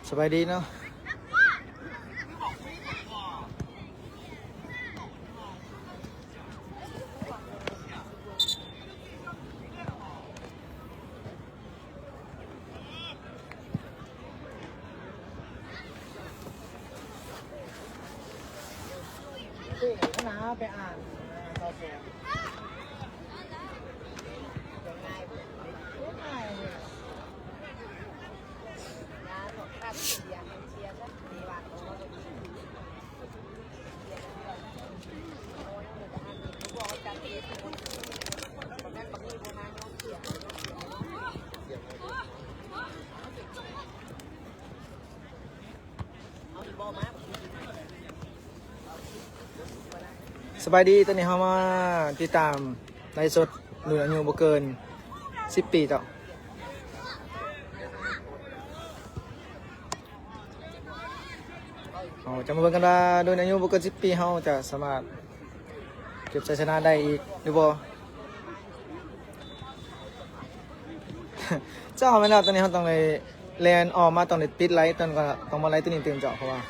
ສະບາຍດີເນາະ. ສະບາຍດີ, ຕອນນີ້ເຮົາມາຕິດຕາມໄລຟ໌ສົດລຸ້ນອາຍຸບໍ່ເກີນສິບປີເຈົ້າ. ເຮົາຈະມາເບິ່ງກັນວ່າລຸ້ນອາຍຸບໍ່ເກີນສິບປີ ເຮົາຈະສາມາດເກັບໄຊຊະນະໄດ້ອີກຫຼືບໍ່. ເຈົ້າ ແມ່ນແລ້ວ, ຕອນນີ້ເຮົາຕ້ອງໄດ້ແລ່ນອ້ອມມາ, ຕ້ອງໄດ້ປິດໄລ, ຕ້ອງ ຕ້ອງມາໄລຕົວນີ້ຕື່ມເຈົ້າ, ເພາະວ່າ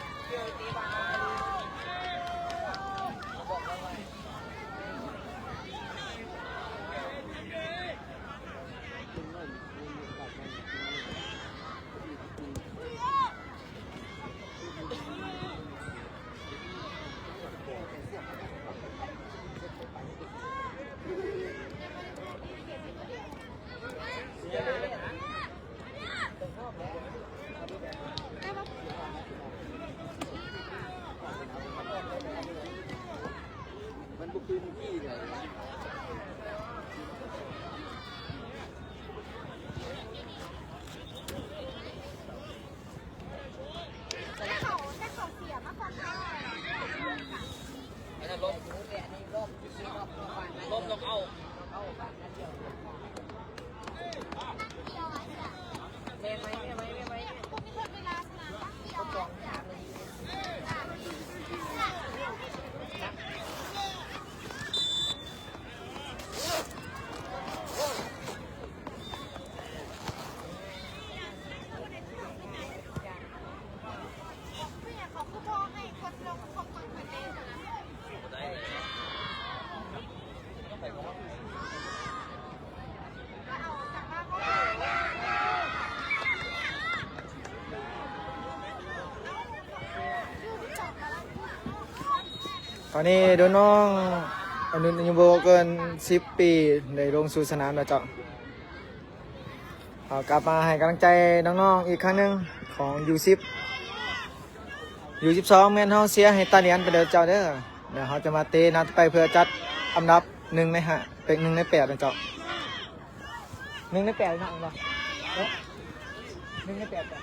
ຕອນນີ້ໂດນນ້ອງອະນຸ ອາຍຸບໍ່ເກີນສິບປີ ໄດ້ລົງສູ່ສະໜາມແລ້ວເຈົ້າ. ເຮົາກັບມາໃຫ້ກຳລັງໃຈນ້ອງໆອີກຄັ້ງໜຶ່ງ ຂອງຢູສິບ ຢູສິບສອງ ແມ່ນເຮົາເຊຍໃຫ້ຕາຫຼຽນໄປເດີເຈົ້າເດີ. ແລ້ວເຮົາຈະມາເຕະນັດໄປເພື່ອຈັດອັນດັບໜຶ່ງໃນຫ້າ ເປັນໜຶ່ງໃນແປດນະເຈົ້າ. ໜຶ່ງໃນແປດເນາະ ແມ່ນບໍ່? ເອີ ໜຶ່ງໃນແປດ ຈັດ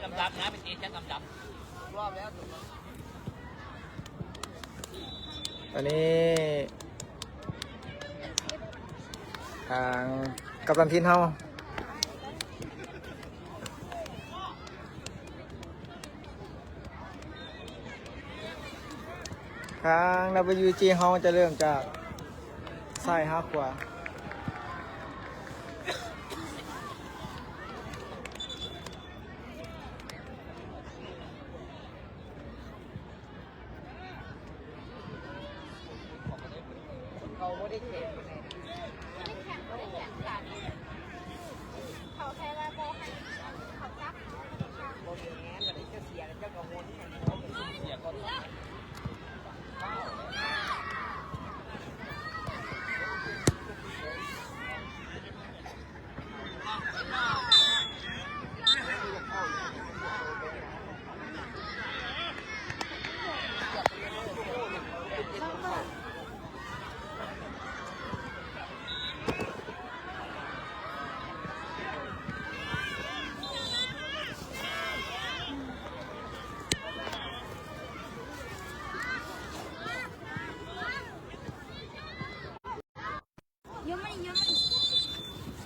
ອັນດັບນະ ໄປເຕະຈັດອັນດັບ. ຕອນນີ້ທາງກັບຕັນທີມເຮົາ ທາງ WG ເຮົາຈະເລີ່ມຈາກຊ້າຍຫາຂວາ. ເຂົາບໍ່ໄດ້ແຂ່ງປານໃດນະ ບໍ່ໄດ້ແຂ່ງ ບໍ່ໄດ້ແຂ່ງກັນ ເຂົາແຄ່ວ່າບໍ່ໃຫ້ເຂົາຈັບ ບໍ່ແມ່ນ ບັດນີ້ເຈົ້າເສຍແລ້ວເຈົ້າກໍໂຫດໃຫ້ເຂົາເສຍກ່ອນ.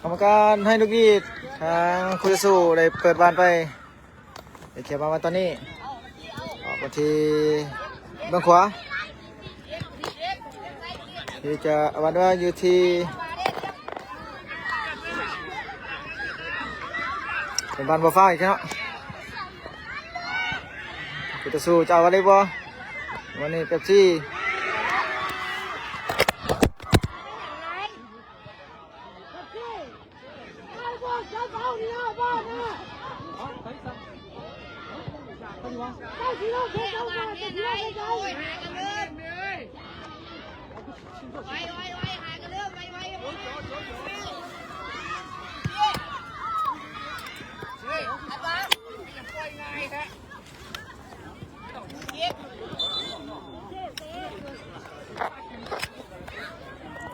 ກຳມະການໃຫ້ລູກດີດ ທາງຄູ່ຕໍ່ສູ້ໄດ້ເປີດບານໄປ ໄດ້ເຄຍບານມາຕອນນີ້ ອອກມາທີ່ເບື້ອງຂວາ ທີ່ຈະວັດວ່າຢູ່ທີ່ ເປັນບານບໍ່ຟ້າວອີກເນາະ. ຜູ້ຕໍ່ສູ້ຈະເອົາໄວ້ໄດ້ບໍ່? ວັນນີ້ເປັບຊີ.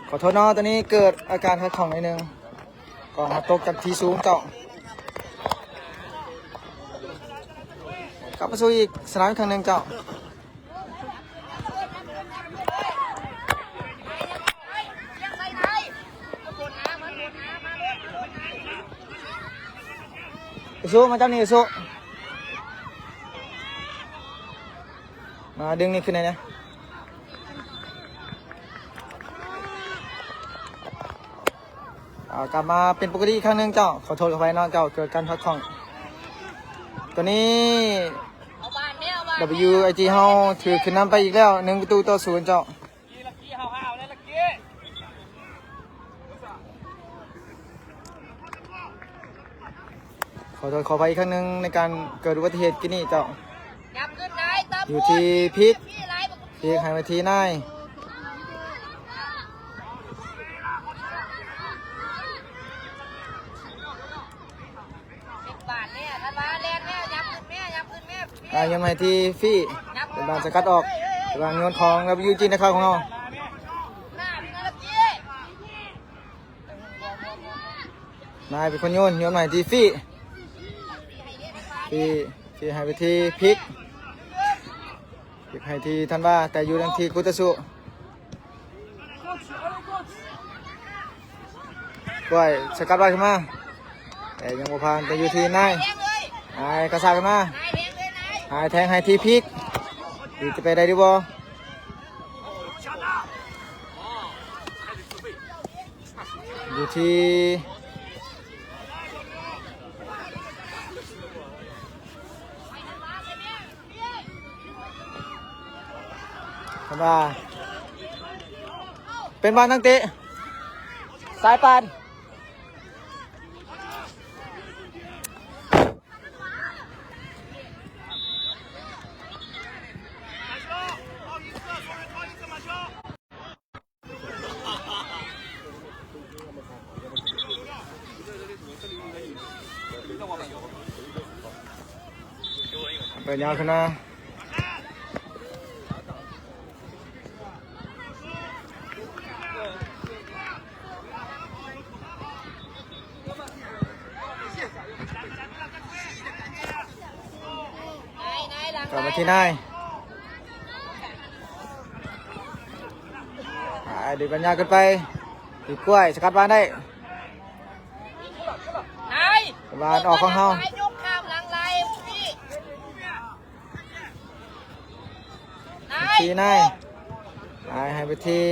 ຂໍໂທດເນາະ ຕອນນີ້ເກີດອາການຂັດຂ້ອງໜ້ອຍໜຶ່ງ. ກໍມາຕົກຈາກທີ່ສູງເຈົ້າ. ກັບມາສູ່ອີກສະໜາມອີກຄັ້ງໜຶ່ງເຈົ້າ. ສູ້ ມາຈັບນີ້ສູ້ ມາດຶງນີ້ຂຶ້ນໃຫ້ແດ່. ອ່າ ກັບມາເປັນປົກກະຕິອີກຄັ້ງໜຶ່ງເຈົ້າ. ຂໍໂທດຂໍອະໄພເນາະເຈົ້າ ເກີດການຂັດຂ້ອງ. ຕອນນີ້ WIT ເຮົາຖືກຂຶ້ນນຳໄປອີກແລ້ວ ໜຶ່ງປະຕູຕໍ່ສູນເຈົ້າ. ຂໍໂທດຂໍອະໄພອີກຄັ້ງໜຶ່ງໃນການເກີດອຸບັດຕິເຫດກີ້ນີ້ເຈົ້າ. ຢູ່ທີ່ພິກ ພິກໃຫ້ມາທີ່ນາຍ. ນາຍໂຍນໃຫ້ທີ່ຟີ ເປັນບານສະກັດອອກ. ເປັນບານໂຍນຂອງ WIT ນະຄາບຂອງເຮົາ. ນາຍເປັນຄົນໂຍນ ໂຍນໃຫ້ທີ່ຟີ ຟີ ຟີໃຫ້ໄປທີ່ພິກ ພິກໃຫ້ທີ່ທັນວາ ແຕ່ຢູ່ທາງທີ່ຄູ່ຕໍ່ສູ້. ກ້ວຍສະກັດບານຂຶ້ນມາ ແຕ່ຍັງບໍ່ຜ່ານ ແຕ່ຢູ່ທີ່ນາຍ ນາຍກະຊາກຂຶ້ນມາ ນາຍແທງໃຫ້ທີ່ພິກ ພິກຈະໄປໄດ້ຫຼືບໍ່? ຢູ່ທີ່ ເປັນວ່າ ເປັນວ່ານັກເຕະ ສາຍປານ. ໄປຍາວຂຶ້ນນະ ກັບມາທີ່ນາຍ ອ່າ ດຶງບານຍາວຂຶ້ນໄປ ທີ່ກ້ວຍສະກັດບານໄດ້ ນາຍ ບານອອກຂອງເຮົາ ນາຍ ຍົກຂ້າມຫຼັງໄລ່ ທີ່ນາຍ ນາຍໃຫ້ໄປທີ່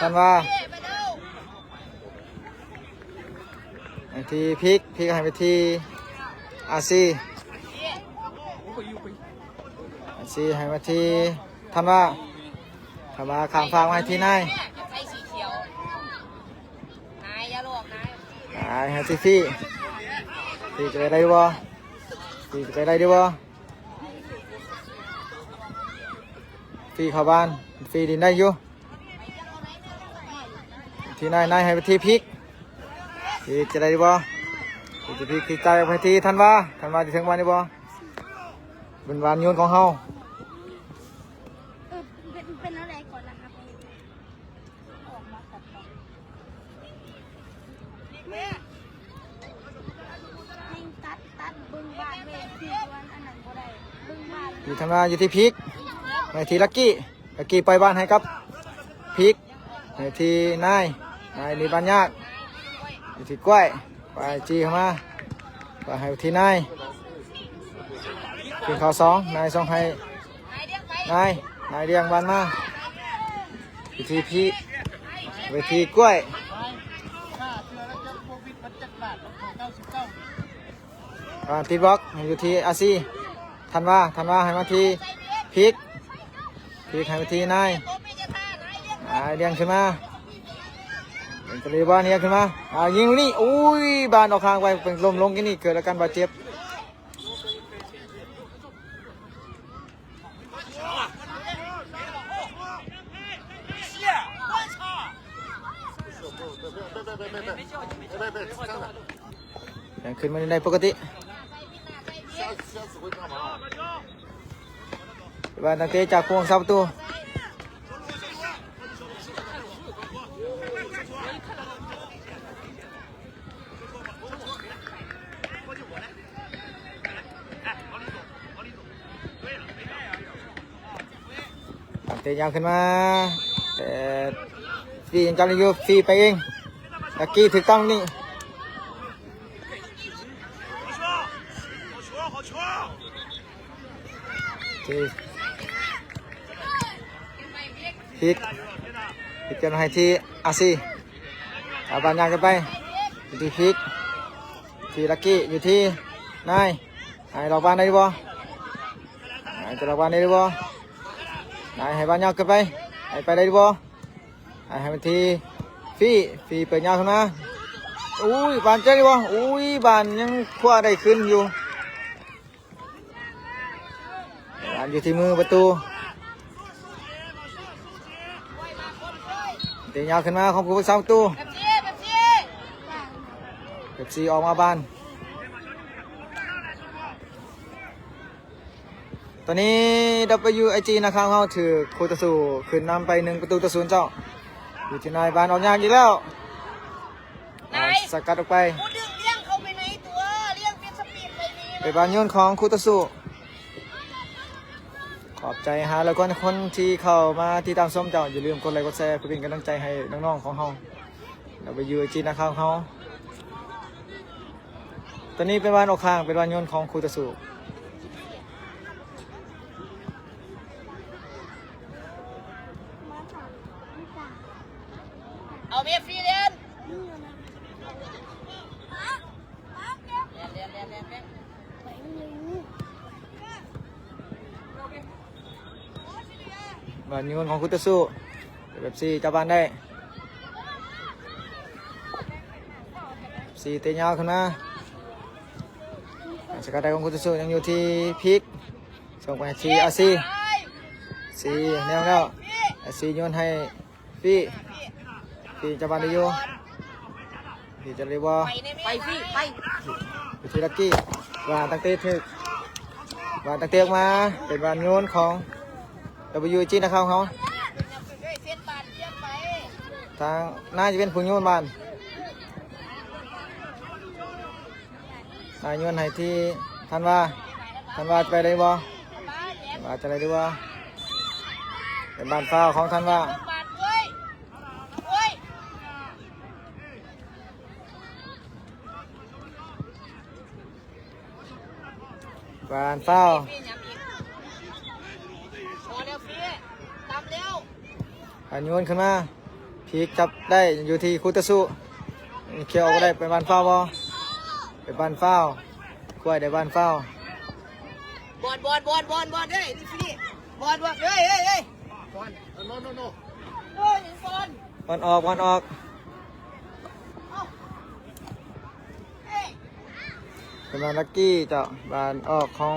ທັນວາ ໃຫ້ທີ່ພິກ ພິກໃຫ້ໄປທີ່ອາຊີ ອາຊີໃຫ້ມາທີ່ທັນວາ ທັນວາຂ້າມຟາກມາໃຫ້ທີ່ນາຍ ນາຍໃຫ້ທີ່ຟີ ຟີຈະໄປໄດ້ບໍ່? ຟີຈະໄປໄດ້ຢູ່ບໍ່? ຟີເຂົ້າບ້ານ ຟີຫຼິ້ນໄດ້ຢູ່ ທີ່ນາຍ ນາຍໃຫ້ໄປທີ່ພິກ ພິກຈະໄດ້ຢູ່ບໍ່? ພິກຈະພິກ ພິກຈ່າຍອອກໄປທີ່ທັນວາ ທັນວາຊິເຖິງບ້ານຢູ່ບໍ່? ເປັນວານໂຍນຂອງເຮົາ ເອີ ເປັນ ເປັນແນວໃດກ່ອນນະຄັບ? ຢູ່ທາງໜ້າ ຢູ່ທີ່ພິກ ໃຫ້ທີ່ລັກກີ້ ລັກກີ້ປ່ອຍບານໃຫ້ກັບພິກ ໃຫ້ທີ່ນາຍ ນາຍມີບານຍາກ ຢູ່ທີ່ກ້ວຍ ໄປຈີ້ເຂົ້າມາ ໄປໃຫ້ທີ່ນາຍ ຂຶ້ນເຂົ້າສອງ ນາຍສົ່ງໃຫ້ ນາຍ ນາຍລ້ຽງບານມາ ວິທີພີ ວິທີກ້ວຍ ເວລາເຈັບໂຄວິດ ມັນຈັກບາດ ເກົ້າສິບເກົ້າ. ອ່າ ຕິດບລັອກ ໃຫ້ຢູ່ທີ່ອາຊີ ທັນວາ ທັນວາ ໃຫ້ມາທີ່ພິກ ພິກ ໃຫ້ມາທີ່ນາຍ ນາຍລຽນຂຶ້ນມາ ເປັນຕະເລບອນ ລຽນຂຶ້ນມາ ອ່າ ຍິງລູກນີ້ ໂອ້ຍ ບານອອກຫ່າງໄປ ເປັນ ລົ້ມລົງ ກິນນີ້ ເກີດອາການບາດເຈັບ. ຍັງຂຶ້ນມາໄດ້ປົກກະຕິ ວ່າຕັ້ງແຕ່ຈາກພວງເສົາປະຕູ. ເຕະຍາວຂຶ້ນມາ ແຕ່ຟຣີຍັງຈັບໄດ້ຢູ່ ຟຣີໄປເອງ ລັກກີ້ຖືກຕ້ອງນີ້ ທີ່ ພິກ ພິກຈະໃຫ້ທີ່ອາຊີ ເອົາບານຍາວຂຶ້ນໄປ ຢູ່ທີ່ພິກ ທີ່ລັກກີ້ ຢູ່ທີ່ນາຍ ໃຫ້ລອກບານໄດ້ຫຼືບໍ່? ໃຫ້ຈະລອກບານໄດ້ຫຼືບໍ່? ນາຍໃຫ້ບານຍາວຂຶ້ນໄປ ໃຫ້ໄປໄດ້ຫຼືບໍ່? ໃຫ້ ໃຫ້ມັນທີ່ຟຣີ ຟຣີເປີດຍາວຂຶ້ນມາ ອຸ້ຍ ບານເຈີຢູ່ບໍ່? ອຸ້ຍ ບານຍັງຄວ້າໄດ້ຄືນຢູ່. ບານຢູ່ທີ່ມືປະຕູ ເຕະຍາວຂຶ້ນມາຂອງຜູ້ຮັກສາປະຕູ ເປັບຊີ ເປັບຊີ ເປັບຊີອອກມາບານ. ຕອນນີ້ ດັບເບິນຢູໄອຈີ ນາຄາຂອງເຮົາຖືກຄູ່ຕໍ່ສູ້ຂຶ້ນນຳໄປໜຶ່ງປະຕູຕໍ່ສູນເຈົ້າ ຢູ່ທີ່ນາຍ ບານອອກຍາກອີກແລ້ວ. ນາຍ ສະກັດອອກໄປ ກູດຶງລ້ຽງເຂົ້າໄປໃນຕົວ ລ້ຽງເປັນສະປີດໄປນີ້ ເປັນບານໂຍນຂອງຄູ່ຕໍ່ສູ້. ຂອບໃຈຫ້າຮ້ອຍກວ່າຄົນທີ່ເຂົ້າມາຕິດຕາມຊົມເຈົ້າ ຢ່າລືມກົດໄລກົດແຊ ເພື່ອເປັນກຳລັງໃຈໃຫ້ນ້ອງໆຂອງເຮົາ ແລ້ວໄປຢູ່ໄອຈີນາຄາຂອງເຮົາ. ຕອນນີ້ເປັນບານອອກຂ້າງ ເປັນບານໂຍນຂອງຄູ່ຕໍ່ສູ້. ເອົາເມຟຣີເດນ ບານໂຍນຂອງຄູ່ຕໍ່ສູ້ ເປັບຊີຈັບບານໄດ້ ເປັບຊີເຕະຍາວຂຶ້ນມາ ສະກັດໄດ້ຂອງຄູ່ຕໍ່ສູ້ ຍັງຢູ່ທີ່ພິກ ສົ່ງໄປທີ່ອາຊີ ຊີແນວແລ້ວ ອາຊີໂຍນໃຫ້ ຟຣີ ຟຣີຈັບບານໄດ້ຢູ່ ຟຣີຈັບໄດ້ບໍ່? ໄປ ໄປ ໄປ ໄປ ຢູ່ທີ່ລັກກີ້ ວາງຕັ້ງເຕະຖືກ ວາງຕັ້ງເຕະອອກມາ ເປັນບານໂຍນຂອງ ດັບເບິນຢູໄອຈີ ນາຄາຂອງເຮົາ ທາງນາຍຈະເປັນຜູ້ໂຍນບານ. ນາຍໂຍນໃຫ້ທີ່ທັນວາ ທັນວາຈະໄປໄດ້ບໍ່? ທັນວາຈະໄດ້ຫຼືບໍ່? ເປັນບານຟາວຂອງທັນວາ ບານຟາວ ບານໂຍນຂຶ້ນມາ ພີກຈັບໄດ້ຢູ່ທີ່ຄູ່ຕໍ່ສູ້ ເຄຍອອກບໍ່ໄດ້ ເປັນບານຟາວບໍ່? ເປັນບານຟາວ ກວຍໄດ້ບານຟາວ ບອນ ບອນ ບອນ ບອນ ບອນ ເອີຍ ນີ້ ບອນ ບອນ ເອີຍ ເອີຍ ເອີຍ ບອນ ໂນ ໂນ ໂນ ເອີຍ ບອນ ບອນອອກ ບອນອອກ ເອີຍ ເປັນບານລັກກີ້ເຈົ້າ ບານອອກຂອງ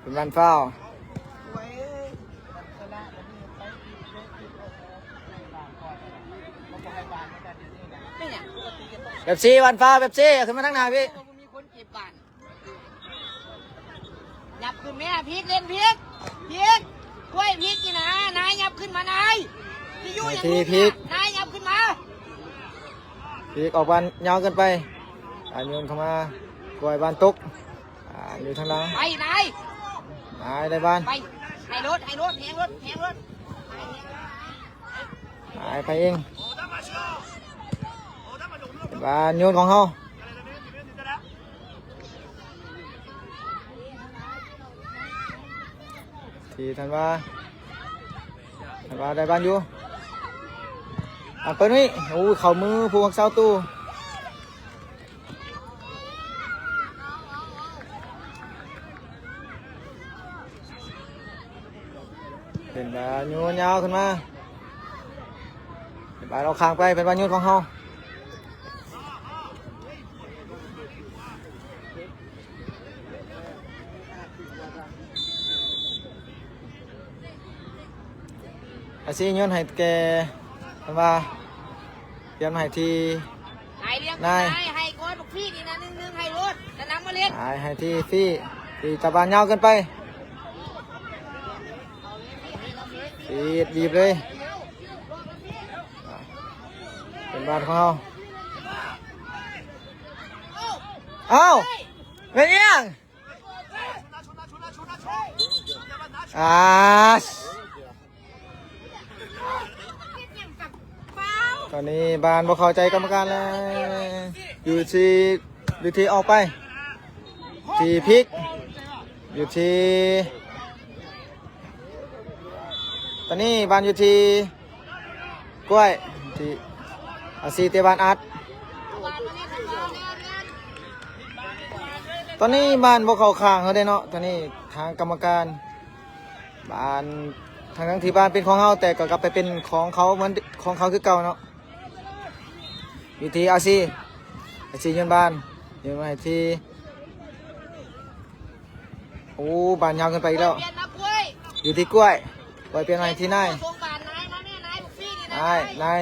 ເປັນບານຟາວ ເປັບຊີ ບານຟາວ ເປັບຊີ ເອົາຂຶ້ນມາທາງໜ້າພີ້ ບໍ່ມີຄົນເກັບບານ ຫຍັບຂຶ້ນແມ່ ພີກ ເຫຼັ້ນພີກ ພີກ ກວຍພີກນີ້ນະ ນາຍຫຍັບຂຶ້ນມາ ນາຍ ທີ່ຢູ່ຫຍັງ ນາຍຫຍັບຂຶ້ນມາ ພີກອອກບານຍາວເກີນໄປ ອາ ໂຍນເຂົ້າມາ ກວຍບານຕົກ ອາ ຢູ່ທາງຫຼັງ ໄປນາຍ ນາຍໄດ້ບານ ໄປ ໃຫ້ໂລດ ໃຫ້ໂລດ ແຮງໂລດ ແຮງໂລດ ນາຍໄປເອງ ບານໂຍນຂອງເຮົາ ທີ່ທັນວາ ທັນວາໄດ້ບານຢູ່ ອາ ເປີດນີ້ ໂອ້ ເຂົ້າມືຜູ້ຮັກສາປະຕູ. ອ່າ ໂຍນຍາວຂຶ້ນມາ ເປັນບານອອກຂ້າງໄປ ເປັນບານໂຍນຂອງເຮົາ. ອາຊີໂຍນໃຫ້ແກ່ ເພິ່ນວ່າ ປ່ຽນໃຫ້ທີ່ ນາຍ ໃຫ້ກ່ອນ ບັກຟີນີ້ນະ ໜຶ່ງໜຶ່ງ ໃຫ້ໂລດ ນະນຳມາເຫຼັດ ໃຫ້ທີ່ຟີ ຟີຈັບບານຍາວເກີນໄປ ຟີບີບເລີຍ ເປັນບານຂອງເຮົາ. ອ້າວ ແມ່ນອີ່ຫຍັງ? ອ່າ ຕອນນີ້ບ້ານບໍ່ເຂົ້າໃຈກຳມະການແລ້ວ ຢູ່ທີ່ ຢູ່ທີ່ອອກໄປ ທີ່ພິກ ຢູ່ທີ່ ຕອນນີ້ບ້ານຢູ່ທີ່ ກ້ວຍ ທີ່ອາຊີເຕະບານອັດ ຕອນນີ້ບ້ານບໍ່ເຂົ້າຂ້າງເຮົາເດ້ເນາະ ຕອນນີ້ທາງກຳມະການບ້ານ ທັງໆທີ່ບ້ານເປັນຂອງເຮົາ ແຕ່ກໍກັບໄປເປັນຂອງເຂົາ ເໝືອນຂອງເຂົາຄືເກົ່າເນາະ ຢູ່ທີ່ອາຊີ ອາຊີໂຍນບານ ໂຍນມາໃຫ້ທີ່ ໂອ້ ບານຍາວເກີນໄປອີກແລ້ວ ຢູ່ທີ່ກ້ວຍ ກ້ວຍປ່ຽນໃຫ້ທີ່ນາຍ ນາຍ ນາຍ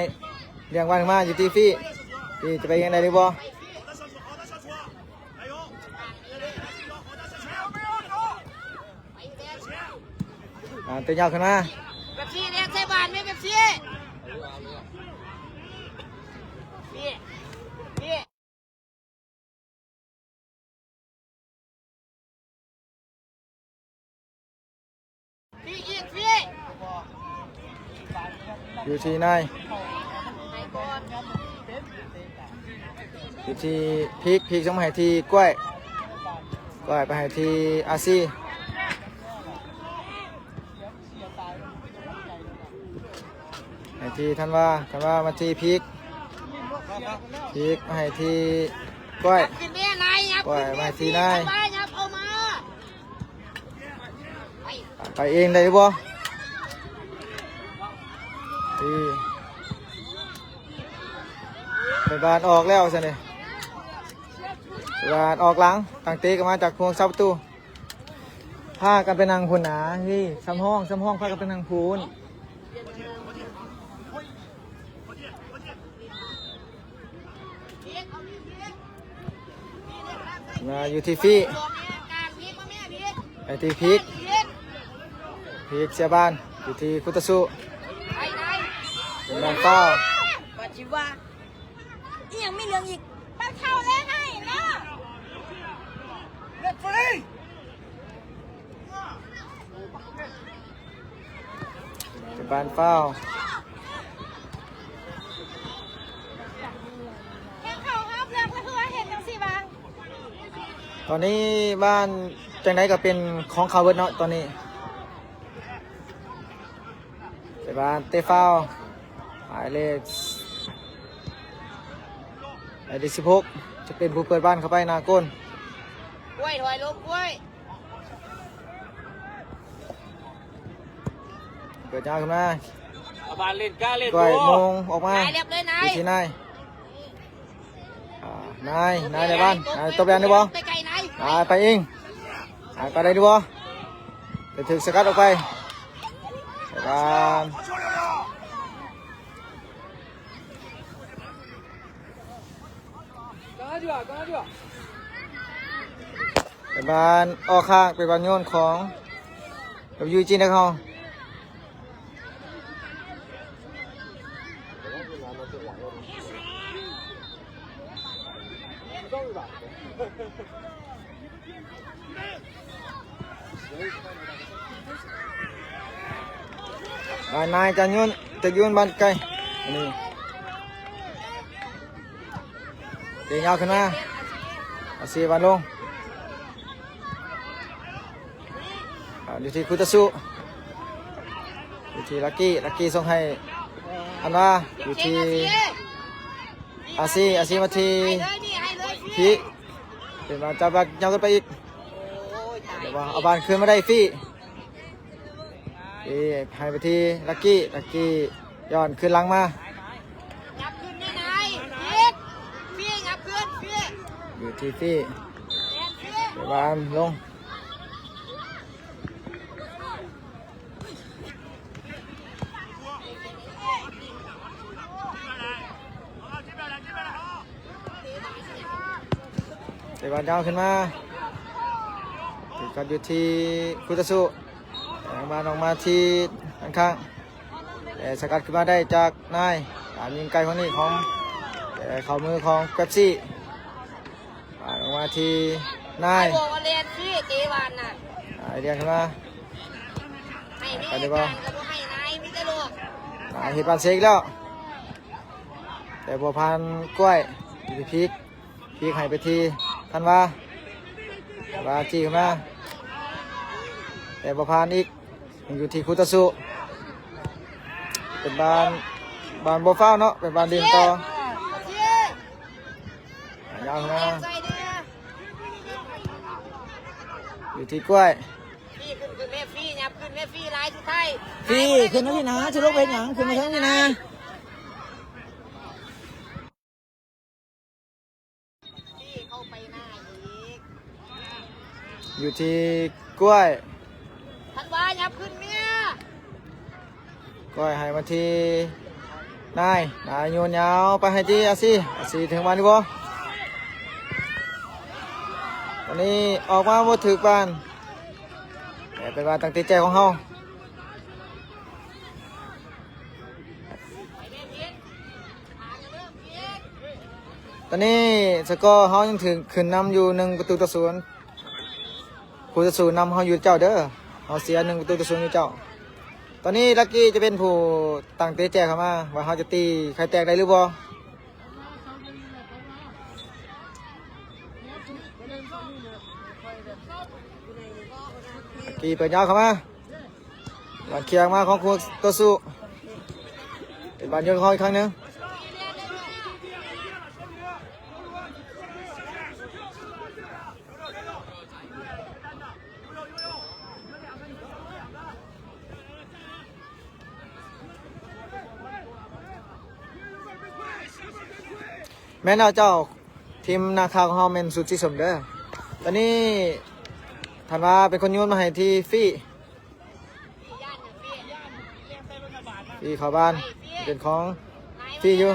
ລ້ຽງບານມາຢູ່ທີ່ຟີ ຟີຈະໄປຍັງໄດ້ຫຼືບໍ່? ອ່າ ເຕະຍາວຂຶ້ນມາ ເປັບຊີ ແລ່ນໃສ່ບານແມ່ ເປັບຊີ ຢູ່ທີ່ນາຍ ຢູ່ທີ່ພິກ ພິກສົ່ງມາໃຫ້ທີ່ກ້ວຍ ກ້ວຍໄປໃຫ້ທີ່ອາຊີ ໃຫ້ທີ່ທັນວາ ທັນວາມາທີ່ພິກ ພິກໃຫ້ທີ່ກ້ວຍ ກ້ວຍມາໃຫ້ທີ່ນາຍ ໄປເອງໄດ້ບໍ່? ໄປບານອອກແລ້ວຊັ້ນເດ ບານອອກຫຼັງ ຕັ້ງເຕະກັນມາຈາກພວງເສົາປະຕູ ພາກັນໄປນັ່ງພຸ້ນນາ ນີ້ ສຳຮອງ ສຳຮອງ ພາກັນໄປນັ່ງພຸ້ນ. ມາຢູ່ທີ່ຟີ ໄປທີ່ພິກ ພິກເສຍບານ ຢູ່ທີ່ຄຸຕະສຸ ເປັນບານຟາວ ວ່າຊິວ່າອີ່ຫຍັງມີເລື່ອງອີກ ປາເຖົ້າແລະໃຫ້ເນາະ ເປັນບານຟາວ ແຮງເຂົ້າຮອບເລື່ອງ ກໍຄືວ່າເຮັດຈັ່ງຊີ້ວ່າ ຕອນນີ້ບ້ານຈັ່ງໃດກໍເປັນຂອງເຂົາເບິດເນາະ ຕອນນີ້ ເຕະບານ ເຕະຟາວ ໝາຍເລກ ໝາຍເລກສິບຫົກ ຈະເປັນຜູ້ເປີດບານເຂົ້າໄປໜ້າໂກນ ກລ້ວຍ ຖອຍລົງ ກ້ວຍ ເປີດຍາວຂຶ້ນມາ ເອົາບານເຫຼັ້ນ ກ້າເຫຼັ້ນ ກ້ວຍ ໂມງອອກມາ ນາຍ ເລັບເລີຍ ນາຍ ວິທີນາຍ ອ່າ ນາຍ ນາຍໄດ້ບານ ນາຍຕົບແລ່ນໄດ້ບໍ່? ນາຍໄປເອງ ນາຍໄປໄດ້ຢູ່ບໍ່? ໄປຖືກສະກັດອອກໄປ ໄດ້ບານ ເປັນບານອອກຂ້າງ ເປັນບານໂຍນຂອງ WG ນະເຮົາ ບານນາຍຈະໂຍນ ຈະໂຍນບານໄກ ນີ້ ເຕະຍາວຂຶ້ນມາ ອາຊີບານລົງ ອ່າ ຢູ່ທີ່ຄຸຕະສຸ ຢູ່ທີ່ລັກກີ້ ລັກກີ້ສົ່ງໃຫ້ອັນວາ ຢູ່ທີ່ອາຊີ ອາຊີມາທີ່ພີ ເປັນບານຈັບບານຍາວຂຶ້ນໄປອີກ ແຕ່ວ່າເອົາບານຄືນມາໄດ້ຟີ ເອ ໃຫ້ໄປທີ່ລັກກີ້ ລັກກີ້ຍ້ອນຄືນຫຼັງມາ ຫຍັບຂຶ້ນແມ່ນາຍ ອີກ ຟີ ຫຍັບຂຶ້ນ ຟີ ຢູ່ທີ່ຟີ ແມ່ນ ຟີ ເດວານລົງ ເຕະບານຍາວຂຶ້ນມາ ຕິດກັດຢູ່ທີ່ຄູ່ຕໍ່ສູ້ ແຕ່ງບານອອກມາທີ່ດ້ານຂ້າງ ແຕ່ສະກັດຂຶ້ນມາໄດ້ຈາກນາຍ ການຍິງໄກຄຄັ້ງນີ້ຂອງ ແຕ່ເຂົ້າມືຂອງເປັບຊີ ປາດອອກມາທີ່ນາຍ ບອກວ່າແລ່ນຊິເຕະບານນະ ນາຍລຽນຂຶ້ນມາ ໃຫ້ແນ່ ການໄດ້ບອລ ການກໍບໍ່ໃຫ້ນາຍ ມີແຕ່ຫຼອກ ນາຍເຮັດບານເສຍອີກແລ້ວ ແຕ່ບໍ່ຜ່ານກ້ວຍ ຢູ່ທີ່ພີກ ພີກໃຫ້ໄປທີ່ທັນວາ ທັນວາຈີ້ຂຶ້ນມາ ແຕ່ບໍ່ຜ່ານອີກ ຍັງຢູ່ທີ່ຄູ່ຕໍ່ສູ້ ເປັນບານ ບານບໍ່ຟາວເນາະ ເປັນບານຫຼິ້ນຕໍ່ ຍາວມາ ຢູ່ທີ່ກ້ວຍ ຟີຂຶ້ນ ຂຶ້ນແມ່ຟີ ຫຍັບຂຶ້ນແມ່ຟີ ລາຍສຸດທ້າຍ ຟີຂຶ້ນມາພີ້ນະ ຊິລົງໄປເຮັດຫຍັງ ຂຶ້ນມາທາງນີ້ນະ ຟີເຂົ້າໄປໜ້າອີກ ຢູ່ທີ່ກ້ວຍ ທັນວາຫຍັບຂຶ້ນເມຍ ກ້ອຍໃຫ້ມາທີ່ນາຍ ນາຍໂຍນຍາວໄປໃຫ້ທີ່ອາຊີ ອາຊີເຖິງບານຢູ່ບໍ່? ຕອນນີ້ອອກມາບໍ່ຖືກບານ ແຕ່ເປັນບານຕັ້ງແຕ່ແຈຂອງເຮົາ ຕອນນີ້ສະກໍເຮົາຍັງຖືກຂຶ້ນນຳຢູ່ໜຶ່ງປະຕູຕໍ່ສູນ ຜູ້ຕໍ່ສູ້ນຳເຮົາຢູ່ເຈົ້າເດີ ເຮົາເສຍໜຶ່ງປະຕູຕໍ່ສູນຢູ່ເຈົ້າ ຕອນນີ້ລັກກີ້ຈະເປັນຜູ້ຕັ້ງເຕະແຈກເຂົ້າມາ ວ່າເຮົາຈະຕີໄຂ່ແຕກໄດ້ຫຼືບໍ່ ລັກກີ້ເປີດຍາວເຂົ້າມາ ບານເຄຍອອກມາຂອງຄູ່ຕໍ່ສູ້ ເປັນບານໂຍນຂອງເຮົາອີກຄັ້ງໜຶ່ງ ແມ່ນແລ້ວເຈົ້າ ທີມນາຄາຂອງເຮົາແມ່ນຊຸດສີສົ້ມເດີ ຕອນນີ້ທັນວາເປັນຄົນໂຍນມາໃຫ້ທີ່ຟີ ຟີເຂົ້າບານ ເປັນຂອງຟີຢູ່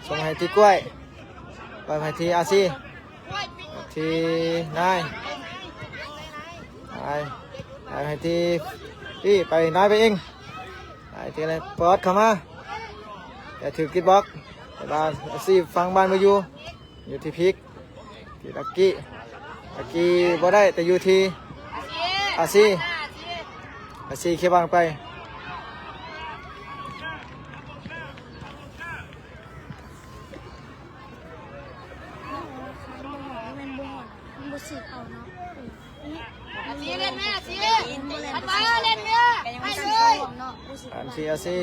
ສົ່ງໃຫ້ທີ່ກ້ວຍ ປ່ອຍໃຫ້ທີ່ອາຊີ ທີ່ນາຍ ນາຍ ນາຍໃຫ້ທີ່ຟີ ໄປ ນາຍໄປເອງ ນາຍທີ່ໄດ້ປອດເຂົ້າມາ ແຕ່ຖືກຕິດບລັອກ ແຕ່ວ່າອາຊີຝັງບານບໍ່ຢູ່ ຢູ່ທີ່ພີກ ທີ່ລັກກີ້ ລັກກີ້ບໍ່ໄດ້ ແຕ່ຢູ່ທີ່ອາຊີ ອາຊີເຄບານໄປ ມັນບໍ່ຮອດ ມັນບໍ່ຮອດ ມັນບໍ່ຖືກເອົາເນາະ ອາຊີເລ່ນແມ່ ອາຊີ ທັນວາເລ່ນແມ່ ໃຫ້ເລີຍ ອາຊີ ອາຊີ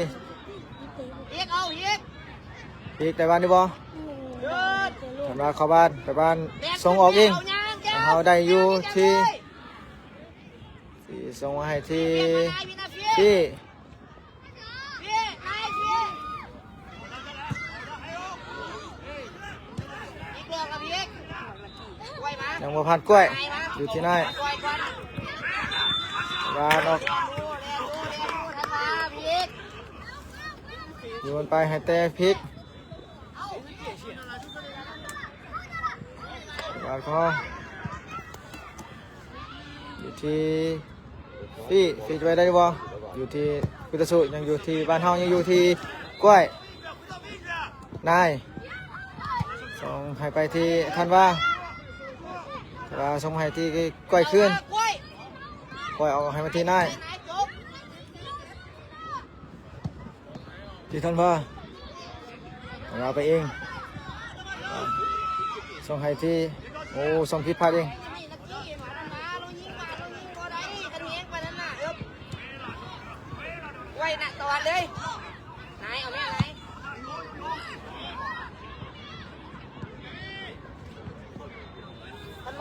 ອີກ ເອົາອີກ ອີກ ໄດ້ບານຢູ່ບໍ່? ທັນວາເຂົ້າບານ ໄປບານ ສົ່ງອອກເອງ ເຮົາໄດ້ຢູ່ທີ່ ທີ່ສົ່ງມາໃຫ້ທີ່ ທີ່ ຍັງບໍ່ຜ່ານກ້ວຍ ຢູ່ທີ່ນາຍ ວານອອກ ໂຍນໄປໃຫ້ແຕ່ພີກ ບານຂໍ ຢູ່ທີ່ຟີ ຟີຈະໄປໄດ້ບໍ່? ຢູ່ທີ່ຄຸຕະສຸ ຍັງຢູ່ທີ່ບ້ານເຮົາ ຍັງຢູ່ທີ່ກ້ວຍ ນາຍ ສົ່ງໃຫ້ໄປທີ່ທັນວາ ທັນວາສົ່ງໃຫ້ທີ່ກ້ວຍຄືນ ກ້ວຍອອກໃຫ້ມາທີ່ນາຍ ທີ່ທັນວາ ເອົາໄປເອງ ສົ່ງໃຫ້ທີ່ ໂອ້ ສົ່ງຜິດພາດເອງ ໄວ້ນະ ຕະວັນເລີຍ ນາຍ ເອົາແມ່ນາຍ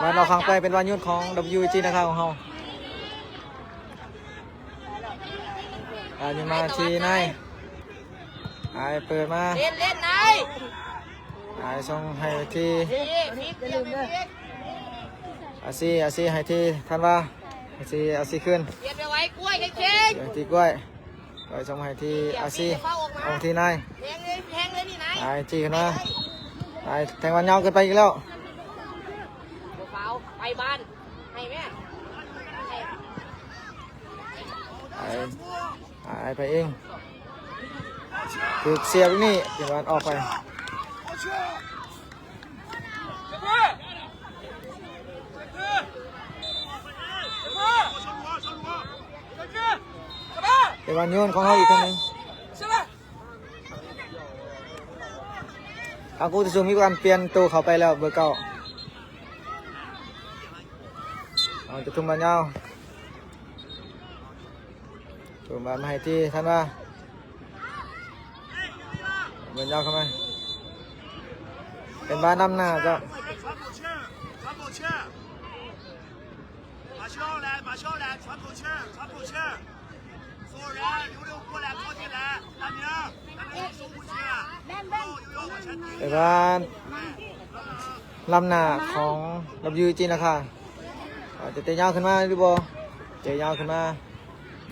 ບານອອກຂ້າງໄປ ເປັນບານໂຍນຂອງ WG ນາຄາຂອງເຮົາ. ອັນນີ້ມາທີ່ນາຍ ອາຍເປີດມາ ເລ່ນ ເລ່ນນາຍ ອາຍສົ່ງໃຫ້ທີ່ ທີ່ ທີ່ ທີ່ ທີ່ ອາຊີ ອາຊີໃຫ້ທີ່ທັນວາ ອາຊີ ອາຊີຄືນ ປຽນໄປໄວ ກ້ວຍ ເກັ່ງໆ ທີ່ກ້ວຍ ກ້ວຍສົ່ງໃຫ້ທີ່ອາຊີ ອອກທີ່ນາຍ ແທງເລີຍ ແທງເລີຍນີ້ນາຍ ອາຍຈີ້ຂຶ້ນມາ ອາຍແທງບານຍາວເກີນໄປອີກແລ້ວ ບໍ່ຟາວ ໄປບ້ານ ໃຫ້ແມ່ ອາຍ ອາຍໄປເອງ ຖືກສຽບອີກນີ້ ເປັນບານອອກໄປ ເປັນບານໂຍນຂອງເຮົາອີກຄັ້ງໜຶ່ງ. ທາງຄູຕະສູງມີການປ່ຽນໂຕເຂົ້າໄປແລ້ວ ເບີເກົ້າ ເອົາ ຈະທຸ່ມບານຍາວ ທຸ່ມບານມາໃຫ້ທີ່ທັນວາ ບານຍາວເຂົ້າມາ ເປັນບານນຳໜ້າເຈົ້າ. ເປັນບານນຳໜ້າຂອງ ດັບເບິນຢູ ຈີນນາຄາ ອາດຈະເຕະຍາວຂຶ້ນມາຫຼືບໍ່ ເຕະຍາວຂຶ້ນມາ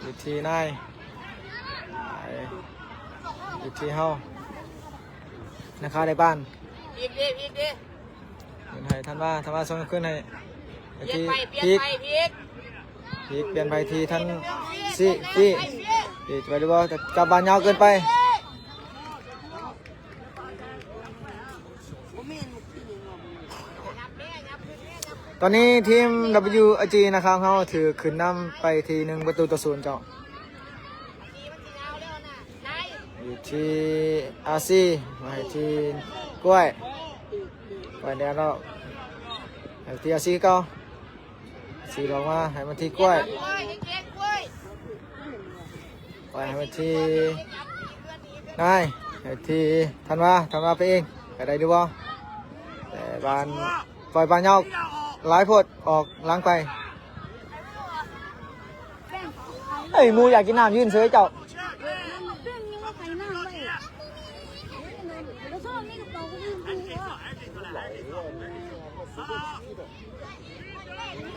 ຢູ່ທີ່ນາຍ ຢູ່ທີ່ເຮົາ ນາຄາໄດ້ບານ ອີກເດ້ ອີກເດ້ ຂຶ້ນໃຫ້ທັນວາ ທັນວາສົ່ງຄືນໃຫ້ ທີ່ ພິກ ພິກ ພິກ ພິກ ພິກປ່ຽນໄປທີ່ທັນຊີ ຟີ ຟີໄປຫຼືບໍ່ ຈັບບານຍາວເກີນໄປ ຕອນນີ້ທີມ ດັບເບິນຢູ ອາຈີ ນາຄາຂອງເຮົາຖືກຂຶ້ນນຳໄປທີ່ໜຶ່ງປະຕູຕໍ່ສູນເຈົ້າ. ຢູ່ທີ່ອາຊີ ມາໃຫ້ທີ່ກ້ວຍ ກ້ວຍແດນແລ້ວ ໃຫ້ທີ່ອາຊີຄືເກົ່າ ອາຊີຫຼອກມາໃຫ້ມາທີ່ກ້ວຍ ປະໃຫ້ມາທີ່ນາຍ ໃຫ້ທີ່ທັນວາ ທັນວາໄປເອງ ໄປໄດ້ຫຼືບໍ່ ແຕ່ບານ ປ່ອຍບານຍາວຫຼາຍໂພດ ອອກຫຼັງໄປ. ເອີຍ ໝູຢາກກິນນ້ຳ ຢືນເສີຍເຈົ້າ.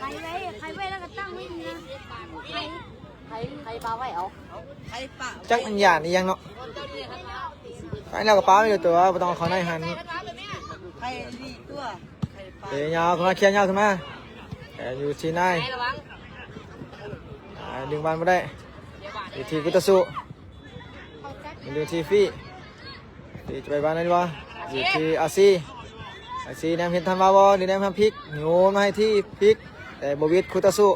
ໄຂໄວ້ ໄຂໄວ້ແລ້ວກໍຕັ້ງໄວ້ນີ້ນະ ໄຂ ໄຂປາໄວ້ເອົາ ໄຂປາ ຈັກມັນຢ້ານອີ່ຫຍັງເນາະ ໄປແລ້ວກໍປາໄວ້ຢູ່ຕົວ ບໍ່ຕ້ອງເຂົ້າໃນຫັ້ນ ໄຂນີ້ຕົວ ເຕະຍາວຂຶ້ນມາ ເຄຍຍາວຂຶ້ນມາ ແຕ່ຢູ່ທີ່ນາຍ ອ່າ ດຶງບານບໍ່ໄດ້ ຢູ່ທີ່ກຸຕະສຸ ຢູ່ທີ່ຟີ ຟີຈະໄປບານໄດ້ບໍ່ ຢູ່ທີ່ອາຊີ ອາຊີແນມເຫັນທັນວາບໍ່ ຫຼືແນມຫາພິກ ໂຍນມາໃຫ້ທີ່ພິກ ແຕ່ບໍ່ຫວິດ ຄຸຕະສຸ.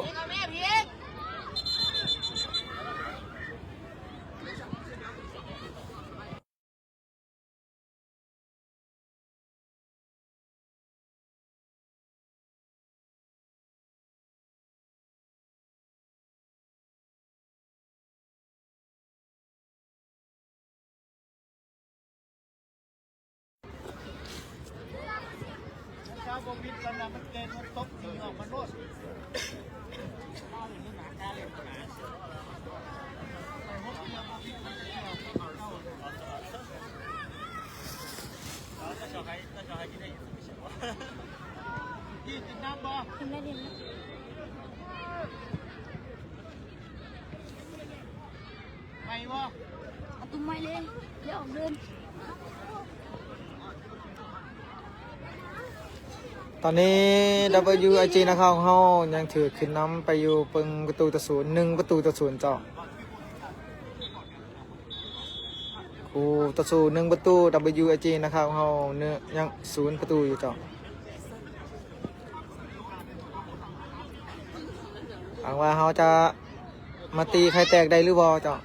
ໄປບໍ່ ເອົາຕຸ້ມໄມ້ເລີຍ ຢ່າອອກເດີນ. ຕອນນີ້ ດັບເບິນຢູ ອາຈີ ນາຄາຂອງເຮົາຍັງຖືກຂຶ້ນນຳໄປຢູ່ເປັນປະຕູຕໍ່ສູນ ໜຶ່ງປະຕູຕໍ່ສູນເຈົ້າ. ຄູ່ຕໍ່ສູ້ ໜຶ່ງປະຕູ ດັບເບິນຢູ ເອຈີ ນາຄາຂອງເຮົາ ເໜືອ ຍັງສູນປະຕູຢູ່ເຈົ້າ. ຫວັງວ່າເຮົາຈະມາຕີໄຂ່ແຕກໄດ້ຫຼືບໍ່ເຈົ້າ.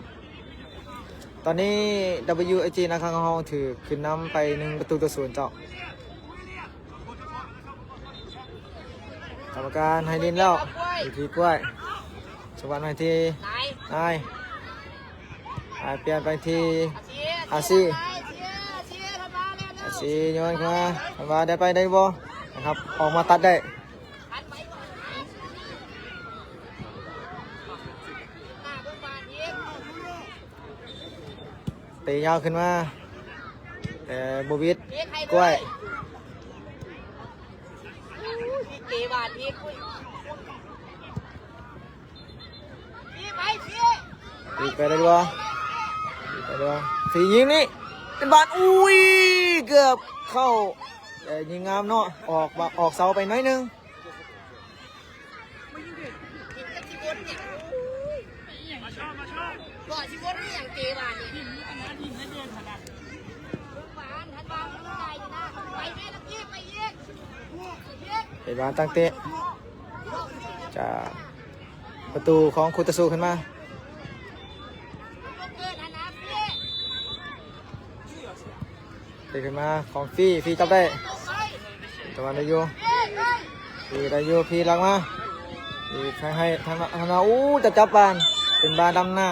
ຕອນນີ້ ດັບເບິນຢູ ເອຈີ ນາຄາຂອງເຮົາຖືກຂຶ້ນນຳໄປ ໜຶ່ງປະຕູຕໍ່ສູນເຈົ້າ. ກຳມະການໃຫ້ຫຼິ້ນແລ້ວ ຢູ່ທີ່ກ້ວຍ ສະຫວັນໃຫ້ທີ່ນາຍ ນາຍປ່ຽນໄປທີ່ອາຊີ ອາຊີໂຍນເຂົ້າມາ ຄັນວ່າໄດ້ໄປໄດ້ບໍ່ນະຄັບ ອອກມາຕັດໄດ້. ຫາເບິ່ງບານອີກ ຕະຍາວຂຶ້ນມາ ແຕ່ບໍ່ວິດ ກ້ວຍ ເຕະບານອີກ ໄປໄດ້ບໍ່? ໄປໄດ້ບໍ່? ຟຣີຍິງນີ້ ເປັນບານ ອຸ້ຍ ເກືອບເຂົ້າ ແຕ່ຍິງງາມເນາະ ອອກ ອອກເສົາໄປໜ້ອຍໜຶ່ງ. ເປັນບານຕັ້ງເຕະ ຈາກປະຕູຂອງຄູ່ຕໍ່ສູ້ຂຶ້ນມາ. ເຕະຂຶ້ນມາຂອງຟຣີ ຟຣີຈັບໄດ້ ຕະວັນໄດ້ຢູ່ ຟຣີໄດ້ຢູ່ ຟຣີຫຼັກມາ ຟຣີໃຫ້ທາງ ທາງ ໂອ້ ຈະຈັບບານ ເປັນບານນຳໜ້າ.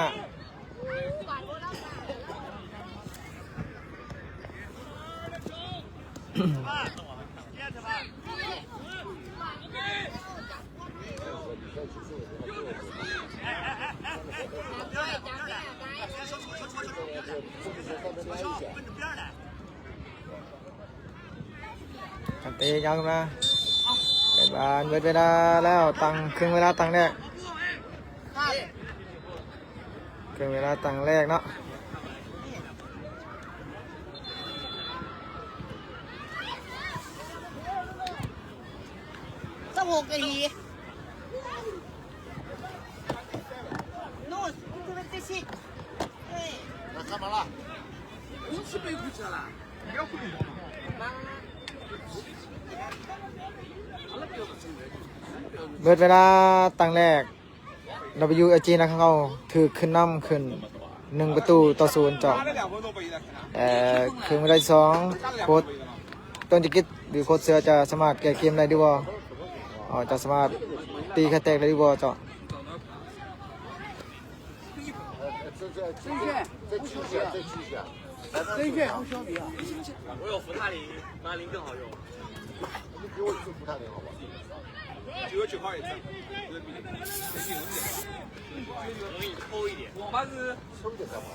ການເຕະຍາວຂຶ້ນມາ ເວລາ ເບິດເວລາແລ້ວ ຕັ້ງ ເຄິ່ງເວລາຕັ້ງແລກ ເຄິ່ງເວລາຕັ້ງແລກເນາະ. ຊາວຫົກນາທີ ໂນ ຊາວຫົກນາທີ ເບິດເວລາຕັ້ງແລກ ດັບເບິນຢູເອລຈີ ນະຄອນຫຼວງ ຖືກຂຶ້ນນຳຂຶ້ນ ໜຶ່ງປະຕູຕໍ່ສູນເຈົ້າ. ເອີ ເຄິ່ງເວລາທີສອງ ໂຄດຕົ້ນຈະກິດ ຫຼື ໂຄດເສືອ ຈະສາມາດແກ້ເກມໄດ້ຫຼືບໍ່? ເອີ ຈະສາມາດຕີໄຂ່ແຕກໄດ້ຫຼືບໍ່ເຈົ້າ? 我有福泰林，马林更好用。 你给我一次福泰林好不好？九月九号也在，我给你抽一点。我们是抽一点干嘛？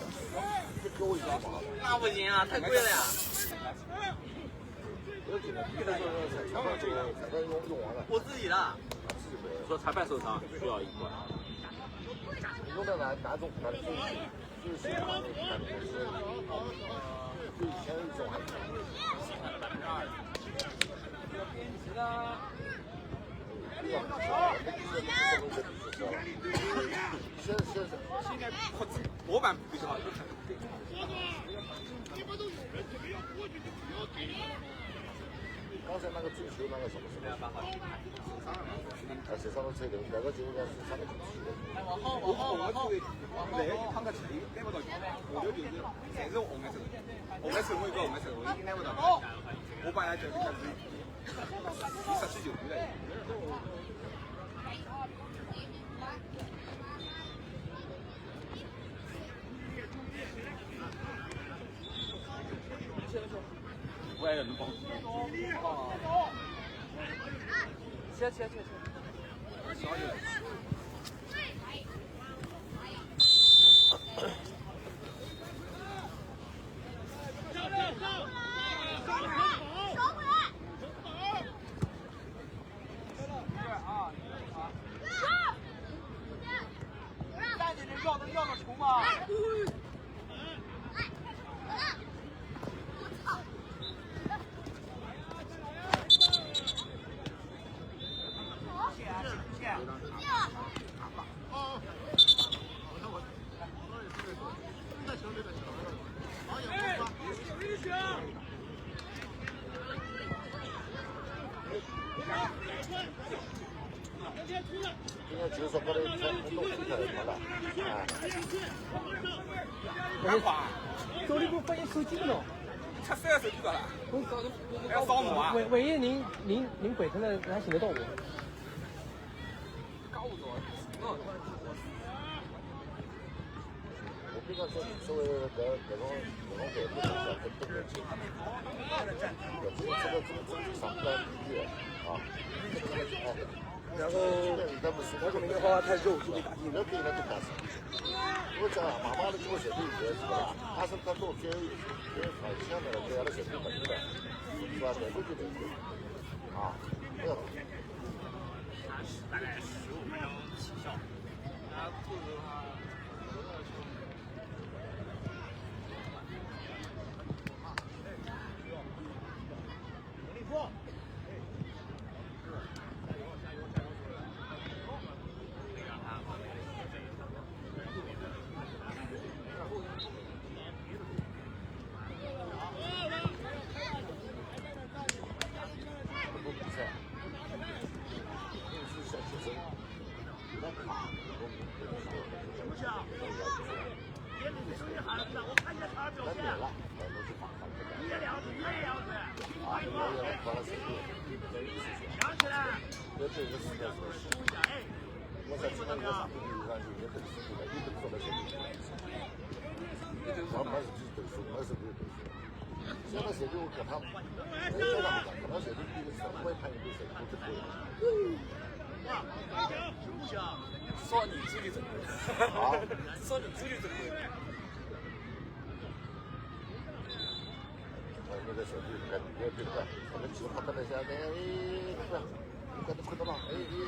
你给我一次好不好？那不行啊，太贵了呀。我自己的。你说裁判手上需要一个。你用在哪，哪种福泰林？ 现在模板比较好。刚才那个足球那个什么什么，啊，谁上面吹的？那个就应该是上面球踢的。我我我我我我看个球，看不到球，我就觉得谁是红颜色的，红颜色我也不知道红颜色的，我一看不到。我本来觉得应该是一十七九岁的。 今天球是不能传传统球员了啊。打周立波发现手机不能。他非要手机干啥？我搞，我我搞不懂。要扫码啊？喂，喂，您您您鬼，他那他行得动吗？ 我平常说，说搿搿种搿种人不能讲，不能去。我这个这个这个上班第一啊，这个哎。然后那个梅花太肉就被打进了。那可以，那就打死。我讲妈妈的给我写对决是吧？他是他给我给给反向的，给他写对反向的，是吧？对对对对，啊，不要。大概十五分钟起效。然后兔子的话，说你出去怎么了？啊？说你出去怎么了？ ຄ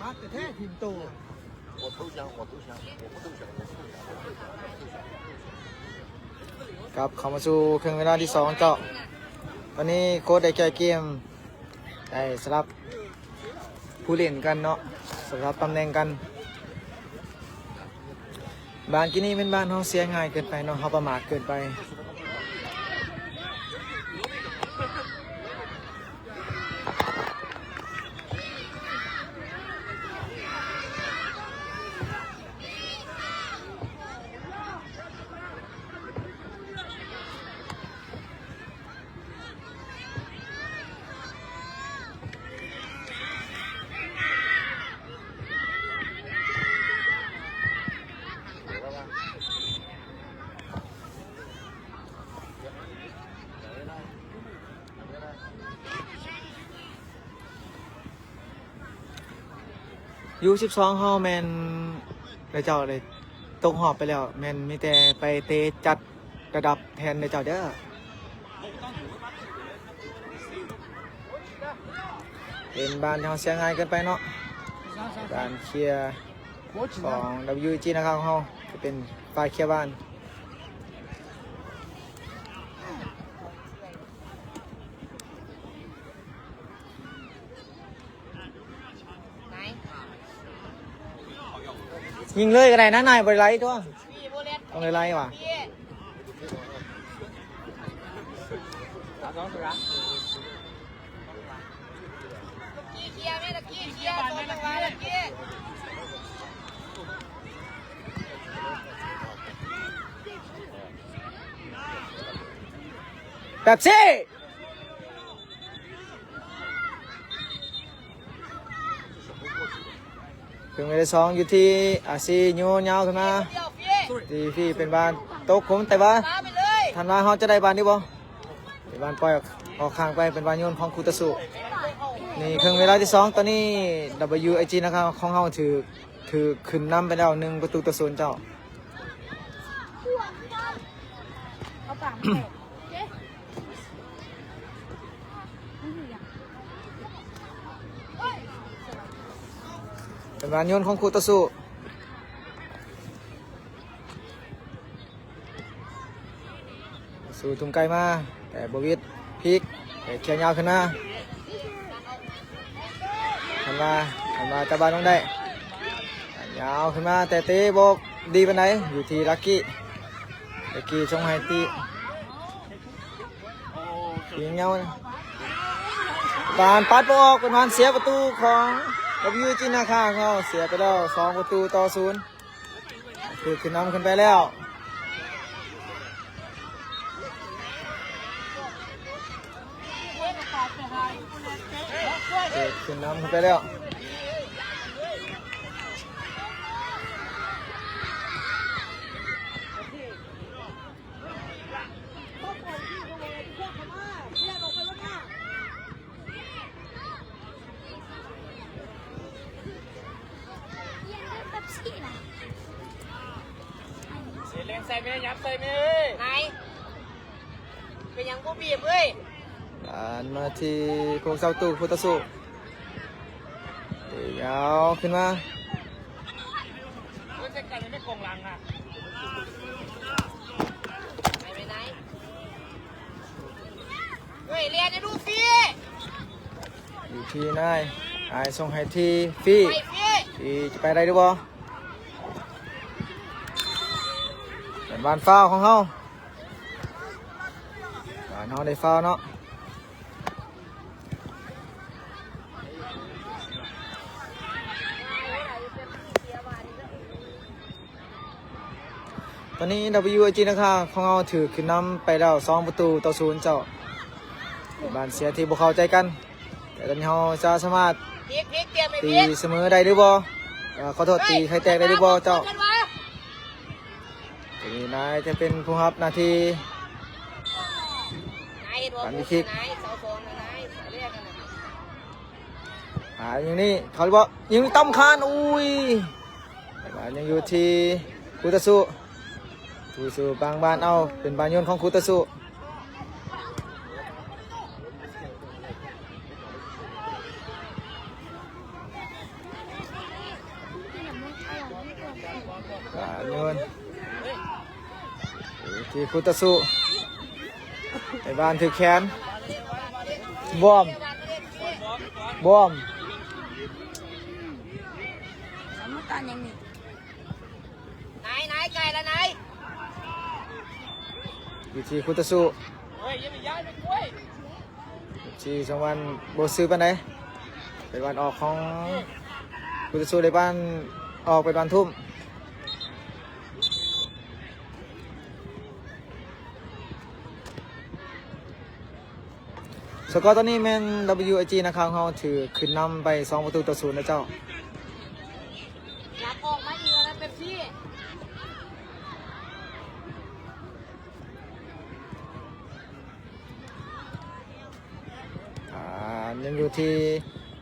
ັກແທ້ໆ ທີມໂຕ ກັບເຂົ້າມາສູ່ເຄິ່ງເວລາທີສອງເຈົ້າ. ຕອນນີ້ໂຄ້ດໄດ້ແກ້ເກມ ໄດ້ສະຫຼັບຜູ້ຫຼິ້ນກັນເນາະ, ສະຫຼັບຕຳແໜ່ງກັນ. ບ້ານກີ້ນີ້ແມ່ນບ້ານເຮົາເສຍງ່າຍເກີນໄປເນາະ, ເຮົາປະໝາດເກີນໄປ. ຢູສິບສອງເຮົາແມ່ນເຂົາເຈົ້າໄດ້ຕົກຮອບໄປແລ້ວ, ແມ່ນມີແຕ່ໄປເຕະຈັດລະດັບແທນເດີເຈົ້າເດີ. ເປັນບ້ານທີ່ເຮົາເສຍງ່າຍເກີນໄປເນາະ, ການເຄຍຂອງ WG ນະຄາຂອງເຮົາຈະເປັນຝ່າຍເຄຍບ້ານ. ຍິງເລີຍກໍໄດ້ນະ ນາຍ ບໍ່ໄດ້ໄລ່ຕົວະ, ຕ້ອງໄດ້ໄລ່ຫວາ. ແປັບຊີ. ເຄິ່ງເວລາທີສອງ ຢູ່ທີ່ RC ໂຍນຍາວຂຶ້ນມາ ທີ່ Free ເປັນບານຕົກຂົມ ແຕ່ວ່າ ທັນວ່າເຮົາຈະໄດ້ບານນີ້ບໍ່? ເປັນບານປ່ອຍອອກຂ້າງໄປ ເປັນບານໂຍນຂອງຄູ່ຕໍ່ສູ້. ນີ້ເຄິ່ງເວລາທີສອງ ຕອນນີ້ WG ນະຄາຂອງເຮົາຖືກ ຖືກຂຶ້ນນຳໄປແລ້ວ ໜຶ່ງປະຕູຕໍ່ສູນເຈົ້າ. ເປັນບານໂຍນຂອງຄູ່ຕໍ່ສູ້. ສູ້ທຸ່ມໄກມາ ແຕ່ບໍ່ຫວິດ ພິກ ແຕ່ເຄຍຍາວຂຶ້ນມາ ທັນວ່າ ທັນວ່າຈັບບານຕ້ອງໄດ້ ຍາວຂຶ້ນມາ ແຕ່ເຕະບໍ່ດີປານໃດ ຢູ່ທີ່ລັກກີ້ ລັກກີ້ສົ່ງໃຫ້ຕີ ຍິງຍາວ ບານປັດບໍ່ອອກ ເປັນບານເສຍປະຕູຂອງ WG ນະຄາຂອງເຮົາ ເສຍໄປແລ້ວ ສອງປະຕູຕໍ່ສູນ. ຖືກຂຶ້ນນຳຂຶ້ນໄປແລ້ວ ຖືກຂຶ້ນນຳຂຶ້ນໄປແລ້ວ. ໃສ່ແມ່ ຫຍັບໃສ່ແມ່ເອີຍ. ນາຍ ເປັນຫຍັງບໍ່ບີບເອີຍ? ບານມາທີ່ພວກເຈົ້າຕູ້ຜູ້ຕໍ່ສູ້ ຍາວຂຶ້ນມາ. ໂອ້ຍ ໃສ່ກັນແມ່ກອງຫຼັງອະ. ໄປໄປນາຍ. ເຮີ້ຍ ແລ່ນໃຫ້ລູກຟີ້ ຢູ່ທີ່ນາຍ ນາຍສົ່ງໃຫ້ທີ່ຟີ້ ໄປຟີ້ ທີ່ຈະໄປໄດ້ຫຼືບໍ່? ເປັນບານຟາວຂອງເຮົາ ບານເຮົາໄດ້ຟາວເນາະ. ຕອນນີ້ WIG ນາຄາຂອງເຮົາຖືກຂຶ້ນນຳໄປແລ້ວ ສອງປະຕູຕໍ່ສູນເຈົ້າ ເປັນບານເສຍທີ່ບໍ່ເຂົ້າໃຈກັນ ແຕ່ຕອນນີ້ເຮົາຈະສາມາດຕີສະເໝີໄດ້ຫຼືບໍ່? ເອີ ຂໍໂທດ ຕີໄຂ່ແຕກໄດ້ຫຼືບໍ່ເຈົ້າ? ຕົວນີ້ນາຍຈະເປັນຜູ້ຮັບໜ້າທີ່ ນາຍເຮັດບໍ່ ການຟຣີຄິກ ນາຍເສົາສອງນະນາຍ ເສາແລກນະ. ຫາຍິງນີ້ເຂົ້າຫຼືບໍ່? ຍິງຕ່ຳຄານ ອຸ້ຍ ແຕ່ວ່າຍັງຢູ່ທີ່ຄູ່ຕໍ່ສູ້ ຄູ່ຕໍ່ສູ້ບາງບານເອົາ ເປັນບານໂຍນຂອງຄູ່ຕໍ່ສູ້. ອ່າ ໂຍນທີ່ຄູ່ຕໍ່ສູ້ ໄປບ້ານຖືກແຂນ ບອມ ບອມ ນາຍ ນາຍ ໄກລະນາຍ. ວິທີຄູ່ຕໍ່ສູ້ ເຮີ້ຍ ຢ່າໄປຍ້າຍໄປກ້ວຍ ທີ່ສອງວັນບໍ່ຊື່ປານໃດ ເປັນວັນອອກຂອງຄູ່ຕໍ່ສູ້ ໄດ້ບ້ານອອກ ເປັນວັນທຸ້ມ. ສະກໍຕອນນີ້ແມ່ນ WIG ນາຄາຂອງເຮົາຖືກຂຶ້ນນຳໄປ ສອງປະຕູຕໍ່ສູນນະເຈົ້າ. ຫຍັບອອກມາອີກແລ້ວເປັບຊີ. ອ່າ ຍັງຢູ່ທີ່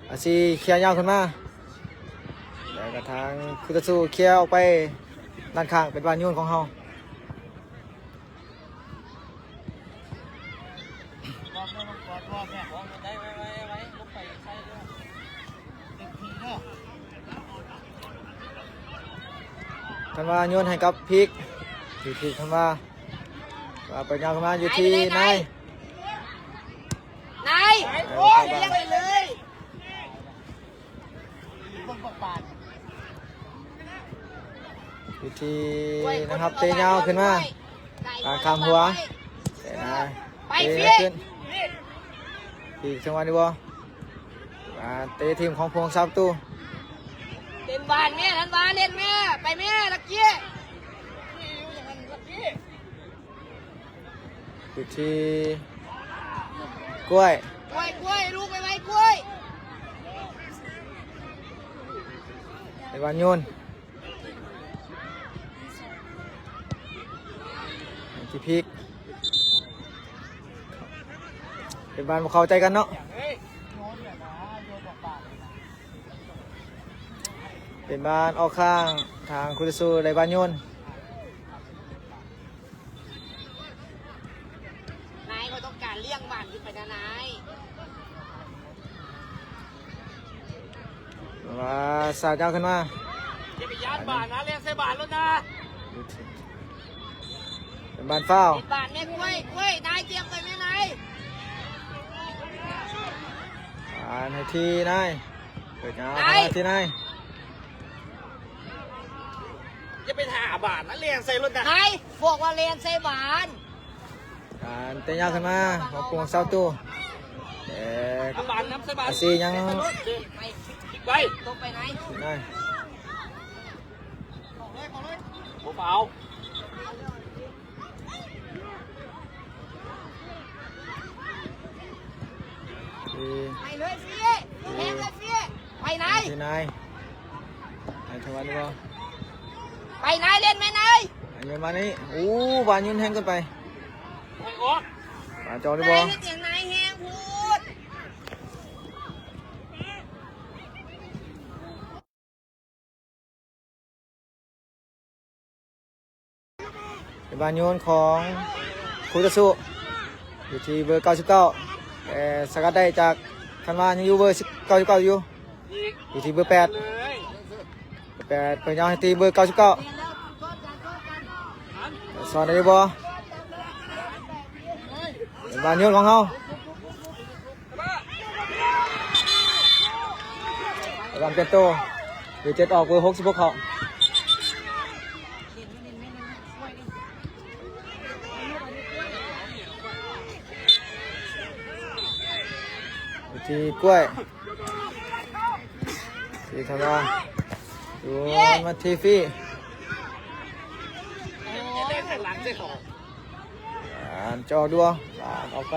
ອາຊີ ເຄຍຍາວຂຶ້ນມາ ແລ້ວກໍທາງຄູ່ຕໍ່ສູ້ເຄຍອອກໄປດ້ານຂ້າງ ເປັນບານໂຍນຂອງເຮົາ. ຄັນວ່າໂຍນໃຫ້ກັບພິກ ທີ່ພິກຄັນວ່າ ວ່າໄປຍາວຂຶ້ນມາຢູ່ທີ່ນາຍ ນາຍ ໂອ້ຍ ລ້ຽງໄປເລີຍ. ວິທີນາຍຮັບເຕະຍາວຂຶ້ນມາ ການຂ້າມຫົວ ແຕ່ນາຍ ໄປ ເຕະຂຶ້ນ ອີກຈັງຫວະນີ້ບໍ່ ມາເຕະຖິ້ມຂອງພວງຊາປະຕູ ເຕັມບານແມ່ ທັນວາ ເຫຼັ້ນແມ່ ໄປແມ່ ລັກກີ້. ຢູ່ທີ່ກ້ວຍ ກ້ວຍ ກ້ວຍ ລູກໄວໆ ກ້ວຍ ໄປວານໂຍນ ທີ່ພິກ ເປັນບານບໍ່ເຂົ້າໃຈກັນເນາະ ເປັນບານອອກຂ້າງ ທາງຄູເດຊູໄດ້ບານໂຍນ. ນາຍ ຂ້ອຍຕ້ອງການລ້ຽງບານຂຶ້ນໄປນະນາຍ ວ່າສາດຍາວຂຶ້ນມາ ຢ່າໄປຢ້ານບານນະ ແລ່ນໃສ່ບານໂລດນະ ເປັນບານຟາວ ເປັນບານແມ່ກ້ວຍ ກ້ວຍ ນາຍ ຕຽມໄປແມ່ນາຍ ບານໃຫ້ທີ່ນາຍ ເປີດຍາວ ນາຍ ເຂົ້າມາທີ່ນາຍ ຢ່າໄປຖ້າບານນະ ແລ່ນໃສ່ໂລດນະ ນາຍ ບອກວ່າແລ່ນໃສ່ບານ ການເຕະຍາວຂຶ້ນມາຂອງພວງຊາປະຕູ ແຕ່ອາຊີຍັງ ໄປ ໄປ ໄປ ໄປ ບໍ່ເອົາ ເອີ ໄປເລີຍຟີ້ ແຮງເລີຍຟີ້ ໄປນາຍ ທີ່ນາຍ ໄປທາງວັນນີ້ບໍ່ ໄປນາຍ ເຫຼັ້ນແມ່ນາຍ ໄປເລີຍມານີ້ ໂອ້ ບານຍືນແຮງເກີນໄປ ໄປອອກ ບານຈອກນີ້ບໍ່ ນາຍ ເຮັດຫຍັງນາຍແຮງໂພດ. ເປັນບານໂຍນຂອງຄູ່ຕໍ່ສູ້ ຢູ່ທີ່ເບີເກົ້າສິບເກົ້າ ແຕ່ສະກັດໄດ້ຈາກທັນວາ ຍັງຢູ່ເບີເກົ້າສິບເກົ້າຢູ່ ຢູ່ທີ່ເບີແປດ ເບີແປດ ເປີດຍາວໃຫ້ທີ່ເບີເກົ້າສິບເກົ້າ ສອນໄດ້ບໍ່? ເປັນບານໂຍນຂອງເຮົາ ກຳລັງປ່ຽນໂຕ ເບີເຈັດອອກ ເບີຫົກສິບຫົກເຂົ້າ ທີ່ກ້ວຍ ທີ່ທາວາ ໂຍນມາທີ່ຟີ ອ່າ ຈອກດ້ວຍ ອ່າ ອອກໄປ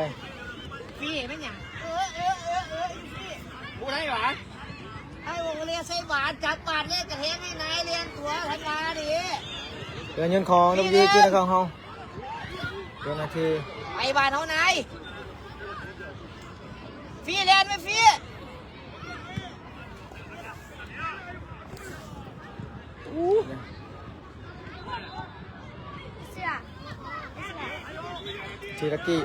ຟີແມ່ນຫຍັງ? ເອີ ເອີ ເອີ ເອີ ຟີ ບໍ່ໄດ້ຫວາ? ໃຫ້ໂອເລໃສ່ບາດ ຈັບບາດແລ້ວກະແທງໃຫ້ນາຍ ແລ່ນຕົວທັນວາເດ້ ເປັນບານໂຍນຂອງ ດັບເບິນຢູເອຈີ ນະຄອນເຮົາ ໂຍນມາທີ່ ໄປບາດເຮົານາຍ ຟີແລ່ນໄປຟີ. ທີ່ລັກກີ້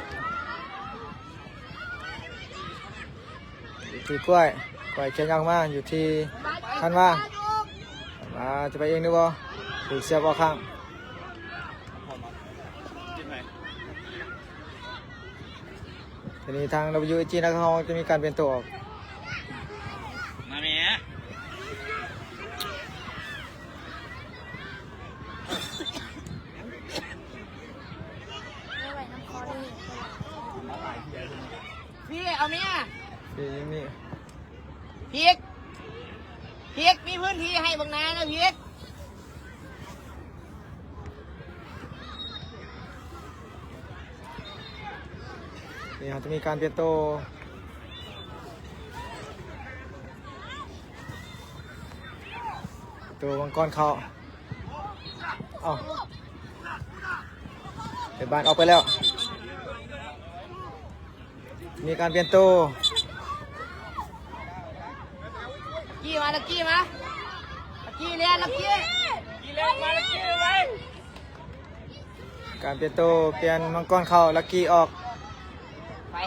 ທີ່ກ້ວຍ ກ້ວຍເຄຍາວມາ ຢູ່ທີ່ທັນວາ ທັນວາຈະໄປເອງຫຼືບໍ່? ຖືກສຽບອອກຂ້າງ. ທີນີ້ທາງ ດັບເບິນຢູເອຈີ ນະຄອນເຮົາຈະມີການປ່ຽນໂຕອອກ ມາແມ່ ພີ້ ເອົາແມ່ ພີ້ ພີ້ ພີ້ ມີພື້ນທີ່ໃຫ້ບັກນານະພີ້. ນີ້ເຮົາຈະມີການປ່ຽນໂຕ ໂຕມັງກອນເຂົ້າ ເອົ້າ ເປັນບານອອກໄປແລ້ວ. ມີການປ່ຽນໂຕ ກີ້ມາ ລັກກີ້ມາ ລັກກີ້ແລ່ນ ລັກກີ້ ກີ້ແລ່ນມາ ລັກກີ້ໄວ ການປ່ຽນໂຕ ປ່ຽນມັງກອນເຂົ້າ ລັກກີ້ອອກ ໄປ.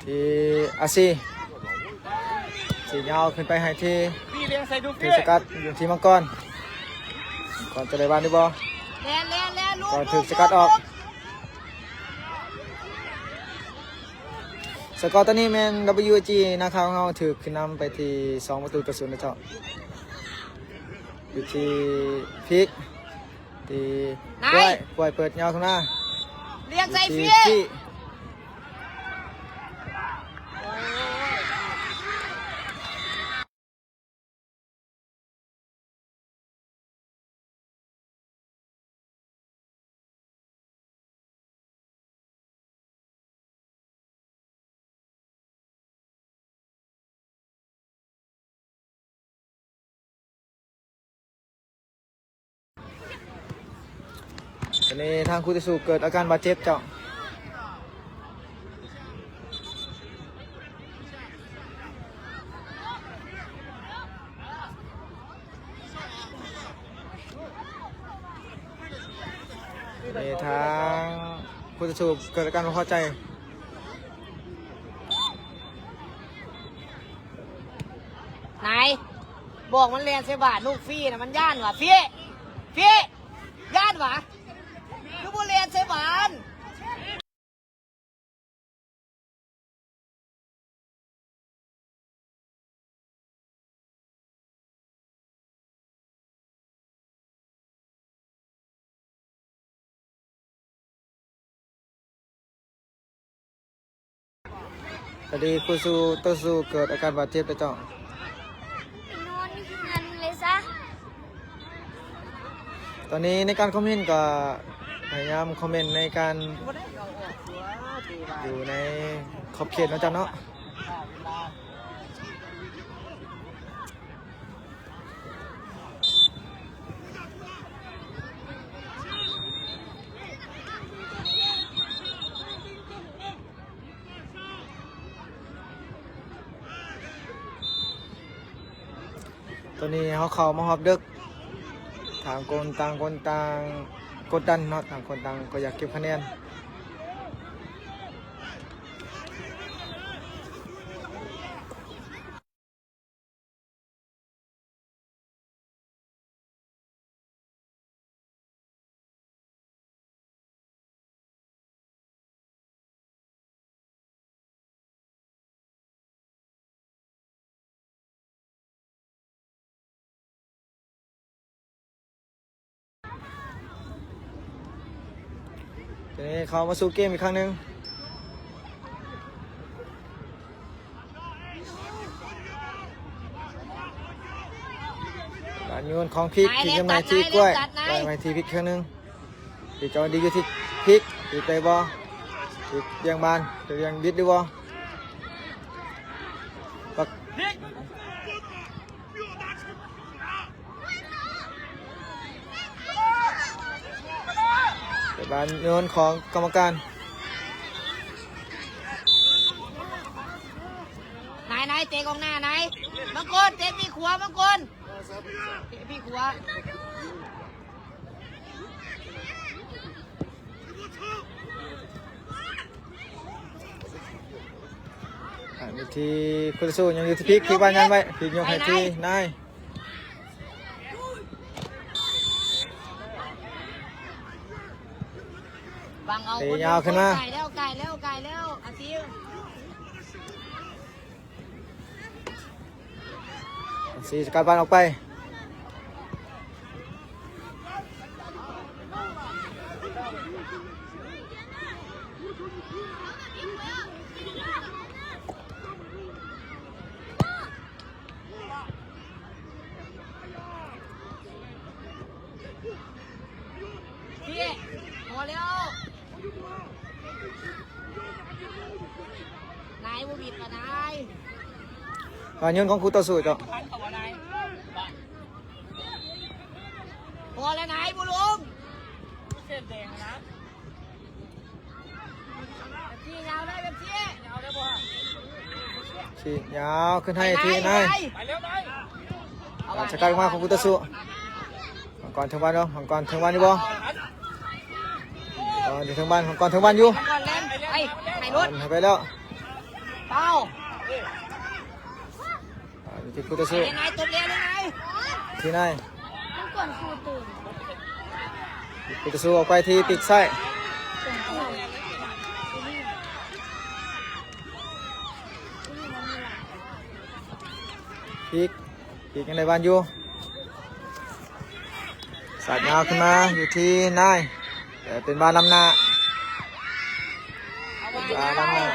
ທີ່ອາຊີ ສີຍາວຂຶ້ນໄປໃຫ້ທີ່ ທີ່ສະກັດ ຢູ່ທີ່ມັງກອນ ມັງກອນຈະໄດ້ບານຫຼືບໍ່? ແລ່ນ ແລ່ນ ແລ່ນ ກ່ອນຖືກສະກັດອອກ. ສະກໍຕອນນີ້ແມ່ນ ດັບເບິນຢູເອຈີ ນາຄາຂອງເຮົາຖືກຂຶ້ນນຳໄປທີ່ສອງປະຕູຕໍ່ສູນແລ້ວເຈົ້າ ຢູ່ທີ່ພີກ ທີ່ ນາຍ ກ້ວຍ ກ້ວຍເປີດຍາວຂຶ້ນມາ ລຽນໃສ່ພີ້ ຕອນນີ້ທາງຄູ່ຕໍ່ສູ້ເກີດອາການບາດເຈັບເຈົ້າ. ນີ້ທາງຄູ່ຕໍ່ສູ້ເກີດອາການບໍ່ພໍໃຈ. ນາຍ ບອກມັນແລ່ນໃສ່ບານລູກ ຟີນະ ມັນຢ້ານຫວາ ຟີ ຟີ ຢ້ານຫວາ ຄືບໍ່ແລ່ນໃສ່ບານ. ຕອນນີ້ຄູ່ສູ້ຕໍ່ສູ້ເກີດອາການບາດເຈັບແລ້ວເຈົ້າ. ຕອນນີ້ໃນການຄອມເມັນກໍພະຍາຍາມຄອມເມັນໃນການ ຢູ່ໃນຂອບເຂດເນາະເຈົ້າເນາະ. ຕ ຕອນນີ້ເຮົາເຂົ້າມາຮອບດຶກ ຕ່າງຄົນຕ່າງຄົນຕ່າງກົດດັນເນາະ ຕ່າງຄົນຕ່າງກໍຢາກເກັບຄະແນນ. ເຈົ້ານີ້ເຂົ້າມາສູ່ເກມອີກຄັ້ງໜຶ່ງ. ບານໂຍນຂອງພິກ ພິກຍັງໃຫ້ທີ່ກ້ວຍ ໄປໃຫ້ທີ່ພິກຄັ້ງໜຶ່ງ. ທີ່ຈອນດີຢູ່ທີ່ພິກ ທີ່ໄປບໍ່ ທີ່ວຽງບານ ທີ່ວຽງບິດຫຼືບໍ່ ປັກ ເປັນບານໂຍນຂອງກຳມະການ. ນາຍ ນາຍ ເຕະກອງໜ້າ ນາຍ ມັງກອນ ເຕະປີກຂວາ ມັງກອນ ເຕະປີກຂວາ. ອ່າ ຢູ່ທີ່ຄຸນຊູ ຍັງຢູ່ທີ່ພິກ ພິກວາງງານໄວ້ ພິກຍົກໃຫ້ທີ່ນາຍ ວາງເອົາ ເຕະຍາວຂຶ້ນມາ ໃກ້ແລ້ວ ໃກ້ແລ້ວ ໃກ້ແລ້ວ ອາຊີ. ສີສະກັດບານອອກໄປ ພອແລ້ວ ນາຍບໍ່ບິດປານໃດ ການໂຍນຂອງຄູ່ຕໍ່ສູ້ເຈົ້າ ພໍແລ້ວນາຍ ບໍ່ລົງ ເບບຊີ້ຍາວເລີຍ ເບບຊີ້ ຊີ້ຍາວຂຶ້ນໃຫ້ທີ່ນາຍ ໄປແລ້ວນາຍ ສະກັດອອກມາຂອງຄູ່ຕໍ່ສູ້ ມັງກອນເທິງບ້ານເນາະ ມັງກອນເທິງບ້ານຢູ່ບໍ່? ມັງກອນຢູ່ເທິງບ້ານ ມັງກອນເທິງບ້ານຢູ່ ມັງກອນແລ່ນໄປ ໃຫ້ຫຼຸດ ໃຫ້ໄປແລ້ວ ເປົາ ອ່າ ຢູ່ທີ່ຄູ່ຕໍ່ສູ້ ນາຍຕົບແລ້ວນາຍ ທີ່ນາຍ ມັງກອນຄູ່ຕື່ມ ຄູ່ຕໍ່ສູ້ອອກໄປທີ່ປີກຊ້າຍ ປີກ ປີກຍັງໄດ້ບານຢູ່ ສາດຍາວຂຶ້ນມາຢູ່ທີ່ນາຍ ແຕ່ເປັນບານນຳໜ້າ ເປັນບານນຳໜ້າ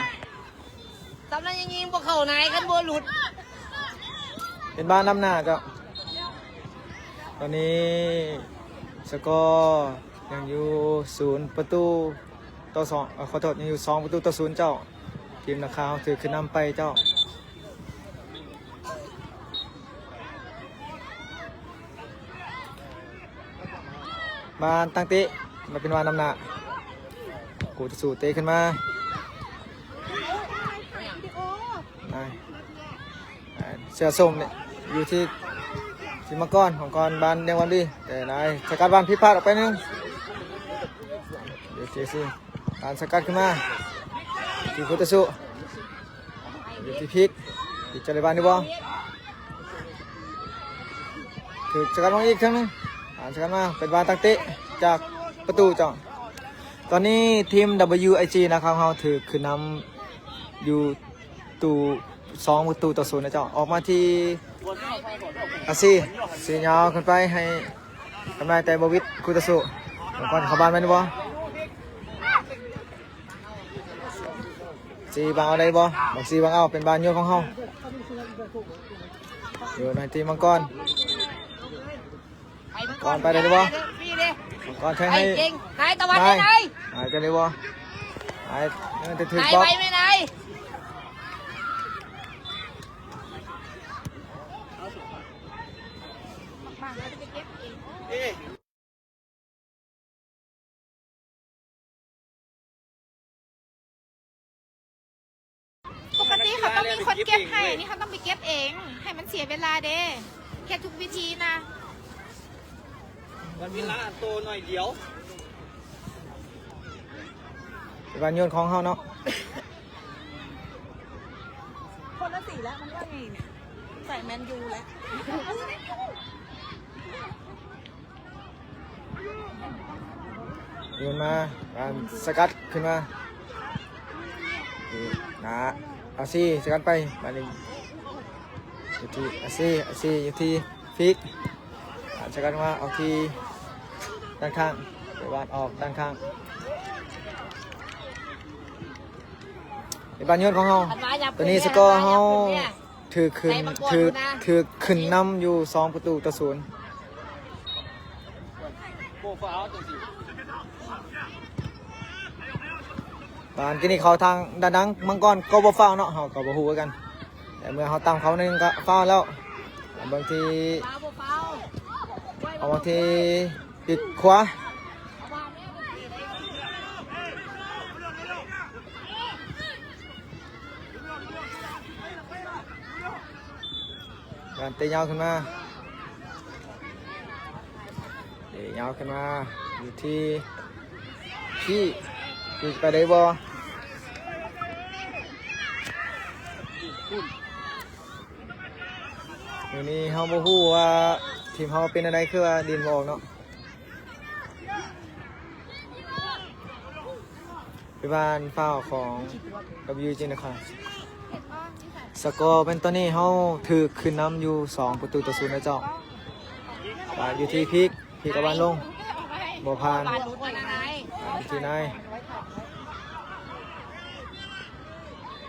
ສ່ຳນັ້ນຍັງຍິງບໍ່ເຂົ້ານາຍ ຄັນບໍ່ຫຼຸດ ເປັນບານນຳໜ້າເຈົ້າ ຕອນນີ້ສະກໍຍັງຢູ່ສູນປະຕູຕໍ່ສອງ ເອີ ຂໍໂທດ ຍັງຢູ່ສອງປະຕູຕໍ່ສູນເຈົ້າ ທີມນາຄາເຮົາຖືກຂຶ້ນນຳໄປເຈົ້າ ບານຕັ້ງເຕະ ມາເປັນບານນຳໜ້າ ກູຕະສູເຕະຂຶ້ນມາ ນາຍ ນາຍ ເສື້ອສົ້ມນີ້ ຢູ່ທີ່ ທີ່ມັງກອນ ມັງກອນບານຍັງບານດີ ແຕ່ນາຍສະກັດບານຜິດພາດອອກໄປໜຶ່ງ ຢູ່ທີ່ ການສະກັດຂຶ້ນມາ ທີ່ຄູ່ຕໍ່ສູ້ ຢູ່ທີ່ພິກ ພິກຈະໄດ້ບານຢູ່ບໍ່? ຖືກສະກັດມາອີກເທື່ອໜຶ່ງ ອ່າ ສະກັດມາເປັນບານຕັ້ງເຕະຈາກປະຕູເຈົ້າ. ຕອນນີ້ທີມ WIG ນາຄາຂອງເຮົາຖືກຂຶ້ນນຳຢູ່ ຕູ ສອງປະຕູຕໍ່ສູນນະເຈົ້າ. ອອກມາທີ່ອາຊີ ອາຊີຍາວຂຶ້ນໄປໃຫ້ ທຳນາຍແຕ່ບໍ່ຫວິດຄູ່ຕໍ່ສູ້ ມັງກອນເຂົ້າບ້ານແມ່ນບໍ່? ຊີບາງເອົາໄດ້ບໍ່? ບັກຊີບາງເອົາ ເປັນບານໂຍນຂອງເຮົາ ໂຍນໃຫ້ທີ່ມັງກອນ ໄປມັງກອນ ມັງກອນໄປໄດ້ບໍ່? ໄປເດີ ຟຣີເດ້ ມັງກອນແທງໃຫ້ ໄປເກັ່ງ ນາຍຕະວັນ ນາຍ ນາຍ ນາຍ ຈະໄດ້ບໍ່? ນາຍ ເອີ ຖືກບລັອກ ນາຍໄວໄໝນາຍ? ປົກກະຕິເຂົາຕ້ອງມີຄົນເກັບໃຫ້ ອັນນີ້ເຮົາຕ້ອງໄປເກັບເອງ ໃຫ້ມັນເສຍເວລາເດ້. ແກ້ທຸກວິທີນະ. ມັນມີລະໂຕໜ້ອຍດຽວ. ເປັນວ່າໂຍນຂອງເຮົາເນາະ. ຄົນລະສີແລ້ວ ມັນວ່າໄງເນຍ? ໃສ່ແມນຢູແລ້ວ. ໂຍນມາ ບານສະກັດຂຶ້ນມາ ນາ ອາຊີ ສະກັດໄປ ບານນີ້ ຢູ່ທີ່ອາຊີ ອາຊີ ຢູ່ທີ່ຟີກ ບານສະກັດມາອອກທີ່ດ້ານຂ້າງ ໄປບານອອກດ້ານຂ້າງ ເປັນບານໂຍນຂອງເຮົາ. ຕອນນີ້ສະກໍເຮົາ ຖືກຂຶ້ນ ຖືກ ຖືກຂຶ້ນນຳຢູ່ສອງປະຕູຕໍ່ສູນ. ບານກີ້ນີ້ເຂົ້າທາງດ້ານຫຼັງ ມັງກອນກໍບໍ່ຟາວເນາະ ເຮົາກໍບໍ່ຮູ້ຄືກັນ ແຕ່ເມື່ອເຮົາຕຳເຂົ້າໜຶ່ງກໍຟາວແລ້ວ. ບາງທີ ເອົາ ບາງທີ ປີກຂວາ ການເຕະຍາວຂຶ້ນມາ ເຕະຍາວຂຶ້ນມາ ຢູ່ທີ່ ທີ່ ທີ່ຈະໄປໄດ້ບໍ່? ມື້ນີ້ເຮົາບໍ່ຮູ້ວ່າທີມເຮົາເປັນແນວໃດ ຄືວ່າຫຼິ້ນບໍ່ອອກເນາະ. ເປັນບານຟາວຂອງ WG ນະຄອນ. ສະກໍເປັນຕອນນີ້ເຮົາຖືກຂຶ້ນນຳຢູ່ສອງປະຕູຕໍ່ສູນແລ້ວເຈົ້າ. ບານຢູ່ທີ່ພີກ ພີກເອົາບານລົງ ບໍ່ຜ່ານ ບານຢູ່ທີ່ນາຍ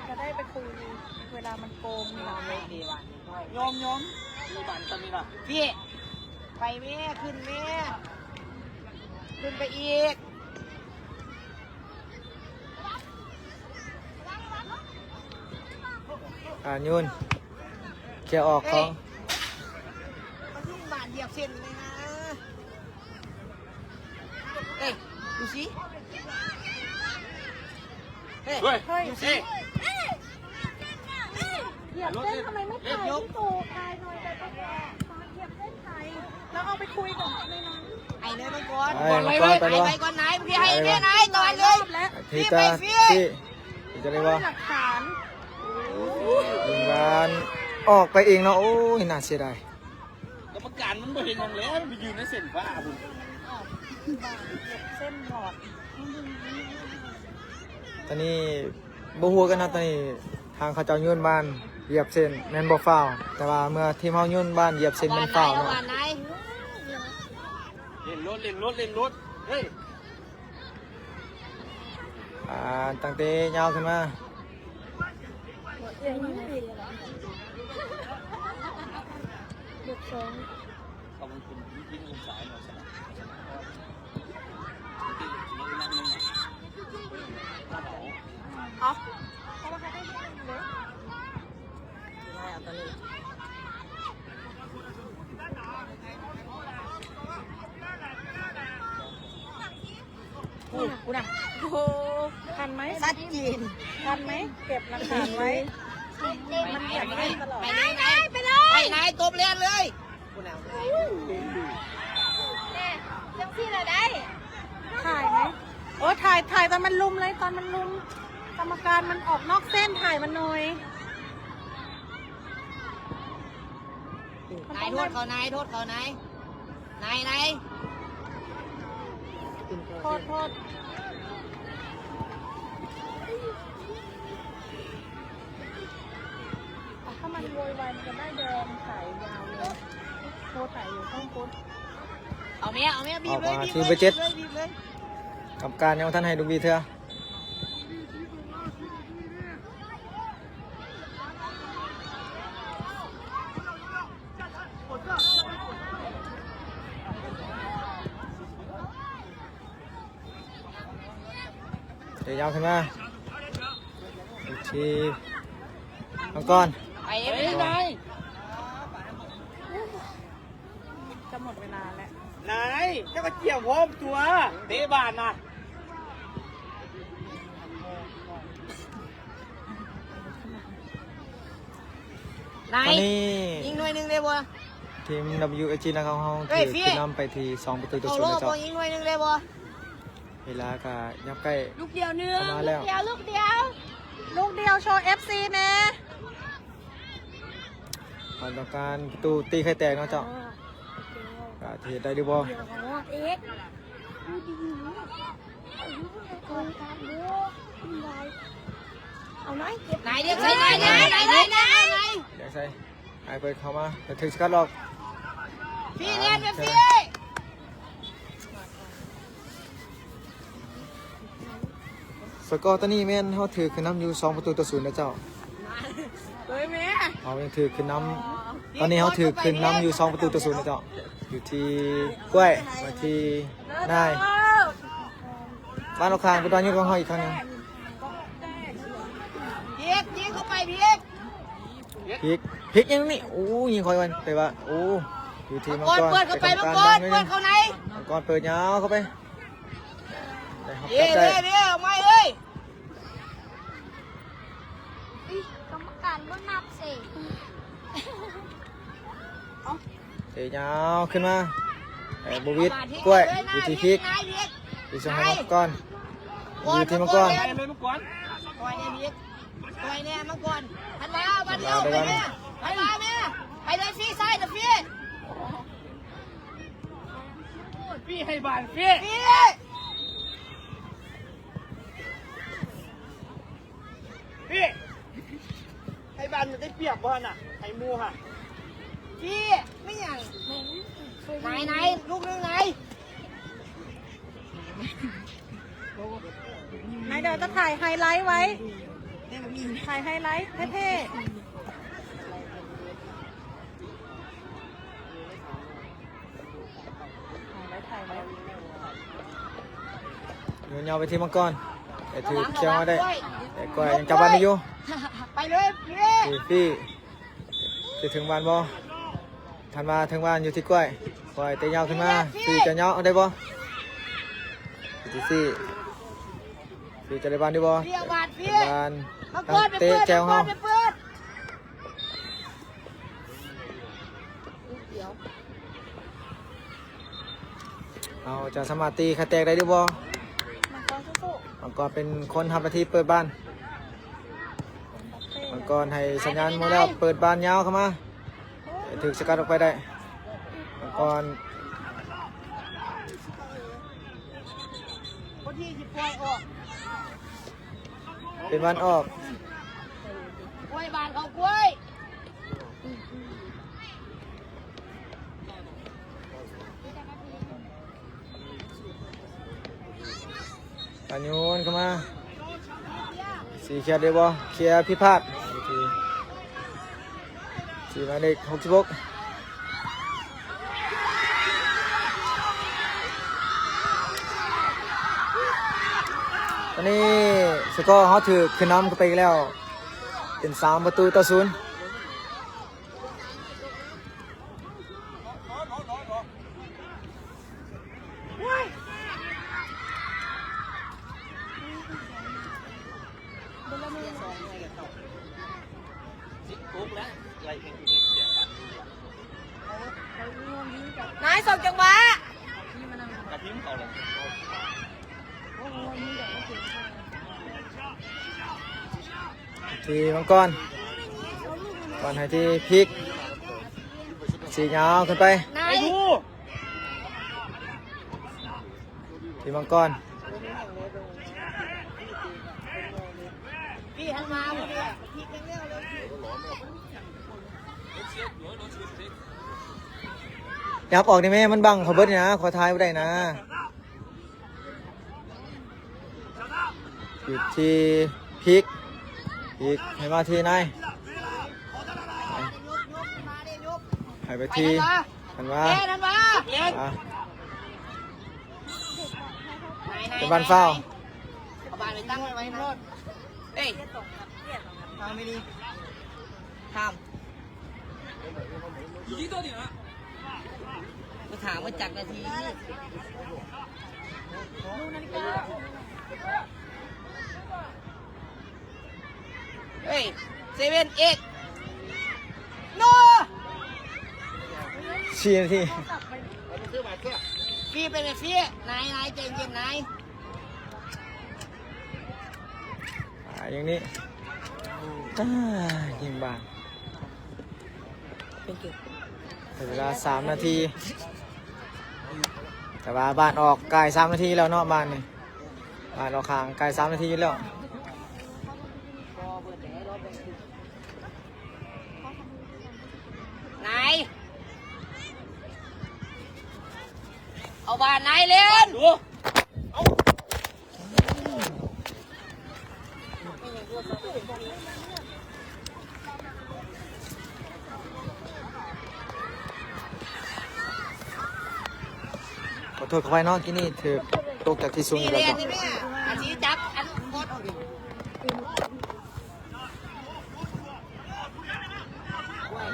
ຈະໄດ້ໄປຄຸຍເວລາມັນໂກງນີ້ລະ. ຍອມ ຍອມ ໄປແມ່ ຂຶ້ນແມ່ ຂຶ້ນໄປອີກ. ອາ ໂຍນ ເຄຍອອກຂອງ ເອີຍ ບາດຢຽບເສັ້ນເລີຍນະ. ເອີຍ ດູຊິ ເອີຍ ດູຊິ. ຢຽບເສັ້ນ ທຳໄມໄມ່ຖ່າຍທີ່ໂຕ ຖ່າຍໜ່ອຍ ແຕ່ກໍຢຽບເສັ້ນໄປ ແລ້ວເອົາໄປຄຸຍກັບໃນນັ້ນ. ໄອ້ເລີຍມັງກອນ ໄອ້ມັງກອນ ໄປ ໄປກ່ອນນາຍ ພີ່ ໄອ້ເລີຍນາຍ ຕໍ່ເລີຍ ພີ່ ໄປ ພີ່ ທີ່ຈະໄດ້ວ່າ ຫຼັກຖານ ໂອ້ຍ ບານອອກໄປເອງເນາະ. ໂອ້ຍ ໜ້າເສຍດາຍ ກຳມະການມັນບໍ່ເຫັນຫຍັງແລ້ວ ໄປຢືນໃນເສັ້ນຟ້າພຸ້ນ ເສັ້ນຫຼອດ. ຕອນນີ້ ບໍ່ຮູ້ຄືກັນເນາະ ຕອນນີ້ທາງເຂົາເຈົ້າໂຍນບານຢຽບເສັ້ນແມ່ນບໍ່ຟາວ ແຕ່ວ່າເມື່ອທີມເຮົາໂຍນບານຢຽບເສັ້ນແມ່ນຟາວເນາະ. ເຫຼັ້ນໂລດ ເຫຼັ້ນໂລດ ເຫຼັ້ນໂລດ ເຮີ້ຍ. ອ່າ ຕັ້ງແຕ່ຍາວຂຶ້ນມາ ເບກສອງ. โอ้โห ทันไหม ชัดเจน ทันไหม เก็บหลักฐานไว้ มันเหยียบเล่นตลอด ไปเลย ไปเลย ไปเลย ตบแล่นเลย แม่ จังซี่ล่ะได้ ถ่ายไหม โอ้ ถ่าย ถ่ายตอนมันลุมเลย ตอนมันลุม กรรมการมันออกนอกเส้น ถ่ายมันหน่อย ນາຍ ໂທດເຂົາ ນາຍ ໂທດເຂົາ ນາຍ ນາຍ ນາຍ ໂທດ ໂທດ. ถ้ามันโวยวายมันจะได้แดง ถ่ายยาวเลย โทรถ่ายอยู่ข้างบน เอาแม่ เอาแม่ บีบเลย ออกมา บีบเลย ทีมเบอร์เจ็ด บีบเลย บีบเลย กรรมการยังบ่ทันให้ลูกบีบเทื่อ เตะยาวขึ้นมา อีกที มังกร ไปเลย จะหมดเวลาแล้ว นาย เจ้าก็เกี่ยวพร้อมตัว เตะบาสนะ ນາຍ ຕອນນີ້ ຍິງໜ່ວຍໜຶ່ງໄດ້ບໍ່? ທີມ ດັບເບິນຢູເອສຈີ ນະຄອນຫຼວງເຮົາ ເອີຍ ຖືກຂຶ້ນນຳໄປທີ່ສອງປະຕູຕໍ່ສູນແລ້ວເຈົ້າ. ຍິງໜ່ວຍໜຶ່ງໄດ້ບໍ່? ເວລາກໍຍັບໃກ້ ລູກດຽວໜຶ່ງ ເຂົ້າມາແລ້ວ ລູກດຽວ ລູກດຽວ ລູກດຽວ ໂຊເອັຟຊີແດ່. ເຮົາຕ້ອງການປະຕູຕີໄຂ່ແຕກເນາະເຈົ້າ. ເອີ ກໍຊິເຮັດໄດ້ຫຼືບໍ່? ເອີ ເອົາໜ້ອຍ ເກັບ ນາຍ ລຽກໃສ່ ນາຍ ນາຍ ນາຍ ນາຍ ນາຍ ລຽກໃສ່ ໃຫ້ເພິ່ນເຂົ້າມາ ເພິ່ນຖືກສະກັດອອກ. ຟຣີ ອ່າ ແລ່ນໄປຟຣີ. ສະກໍຕອນນີ້ແມ່ນເຮົາຖືກຂຶ້ນນຳຢູ່ສອງປະຕູຕໍ່ສູນນະເຈົ້າ. ເອີຍແມ່ ເຮົາຍັງຖືກຂຶ້ນນຳ ອໍ ຕອນນີ້ເຮົາຖືກຂຶ້ນນຳຢູ່ສອງປະຕູຕໍ່ສູນນະເຈົ້າ. ຢູ່ທີ່ກ້ວຍ ມາທີ່ນາຍ ບ້ານລອກຄາງ ເປັນບ້ານຍອດຂອງເຮົາອີກຄັ້ງໜຶ່ງ. ພິກ ຍິງເຂົ້າໄປພິກ ພິກ ພິກ ຍິງນີ້ ໂອ້ ຍິງເຂົ້າໄປ ແຕ່ວ່າ ໂອ້ ຢູ່ທີ່ມັງກອນ ເປີດເຂົ້າໄປ ມັງກອນ ເປີດເຂົ້າໃນ ມັງກອນເປີດຍາວເຂົ້າໄປ ໄດ້ຮັບ ເອີ ຈັບໄດ້ ເອີ ເອີ ເອົາໃໝ່ເອີຍ. ອຸ້ຍ ກຳມະການບໍ່ນັບເສ. ເຕະຍາວຂຶ້ນມາ ແຕ່ບໍ່ຫວິດ ກ້ວຍ ຢູ່ທີ່ພິກ ຢູ່ທີ່ມັງກອນ ຢູ່ທີ່ມັງກອນ ປ່ອຍແດ່ພິກ ປ່ອຍແດ່ມັງກອນ. ທັນວາ ບານດຽວ ທັນວາ ໄປແມ່ ທັນວາແມ່ ໄປເລີຍ ຟຣີ ຊ້າຍນະ ຟຣີ ຟຣີ ໃຫ້ບານ ຟຣີ ຟຣີ. ພີ່ ໃຫ້ບານມັນໄດ້ປຽບບໍ່ຫັ້ນນະ ໃຫ້ໝູ່ຫັ້ນ. ພີ່ ແມ່ນຫຍັງ? ໄນ ໄນ ລູກໜຶ່ງ ໄນ ໄນ ດຽວຈະຖ່າຍໄຮໄລໄວ້ ຖ່າຍໄຮໄລແທ້ໆ. ໂຍນຍາວໄປທີ່ມັງກອນ ແຕ່ຖືກຄຽວມາໄດ້ ແຕ່ກ້ວຍຍັງຈັບບານໄດ້ຢູ່. ໄປເລີຍ ເອີ ຟຣີ ຊິເຖິງບານບໍ່? ທັນວາເຖິງບານຢູ່ທີ່ກ້ວຍ ກ້ວຍເຕະຍາວຂຶ້ນມາ ຟຣີຈະຍາວເອົາໄດ້ບໍ່? ຢູ່ທີ່ຟຣີ ຟຣີຈະໄດ້ບານຢູ່ບໍ່? ບານ ບານ ເຕະແຈວເຮົາ ເຮົາຈະສາມາດຕີໄຂ່ແຕກໄດ້ຫຼືບໍ່? ມັງກອນເປັນຄົນຮັບໜ້າທີ່ເປີດບານ ມັງກອນໃຫ້ສັນຍານໝູ່ແລ້ວ ເປີດບານຍາວເຂົ້າມາ ຖືກສະກັດອອກໄປໄດ້. ມັງກອນ ເປັນບານອອກ ກ້ວຍບານເຂົ້າກ້ວຍ. ການໂຍນເຂົ້າມາ ສີເຄຍໄດ້ບໍ່? ເຄຍຜິດພາດ ທີ່ໝາຍເລກຫົກສິບຫົກ. ຕອນນີ້ສະກໍເຮົາຖືກຂຶ້ນນຳໄປອີກແລ້ວ ເປັນສາມປະຕູຕໍ່ສູນ. ນາຍ ສອງຈັງຫວະ ທີ່ມັງກອນ ບານໃຫ້ທີ່ພິກ ສີຍາວຂຶ້ນໄປ ນາຍ ທີ່ມັງກອນ ຫຍັບອອກນີ້ແມ່ ມັນບັງຂ້ອຍເບິດນີ້ນະ ຂ້ອຍຖ່າຍບໍ່ໄດ້ນະ. ຢູ່ທີ່ພິກ ພິກໃຫ້ມາທີ່ນາຍ ໃຫ້ໄປທີ່ທັນວາ ທັນວາ ອ່ະ ເປັນບານຟາວ ເອົາບານໄປຕັ້ງໄວ້ນະ. ເອີຍ ທຳໄມດີ ທຳ ຖາມວ່າຈັກນາທີ ເອີຍ ເຊເວັນ ເອັດ ໂນ. ສີ່ນາທີ ຟຣີໄປແມ່ ຟຣີ ນາຍ ນາຍ ໃຈເຢັນ ນາຍ ອ່າ ຢ່າງນີ້ ອ່າ ຍິງບານ ເວລາສາມນາທີ ແຕ່ວ່າບານອອກກາຍສາມນາທີແລ້ວເນາະ ບານນີ້ ບານອອກຂ້າງກາຍສາມນາທີແລ້ວ. ນາຍ ເອົາບານນາຍເຫຼັ້ນ ຂໍໂທດຂໍອະໄພເນາະ ກີ້ນີ້ຖືກຕົກຈາກທີ່ສູງອີກແລ້ວເນາະ. ອັນນີ້ຈັບ ອັນໂຄດ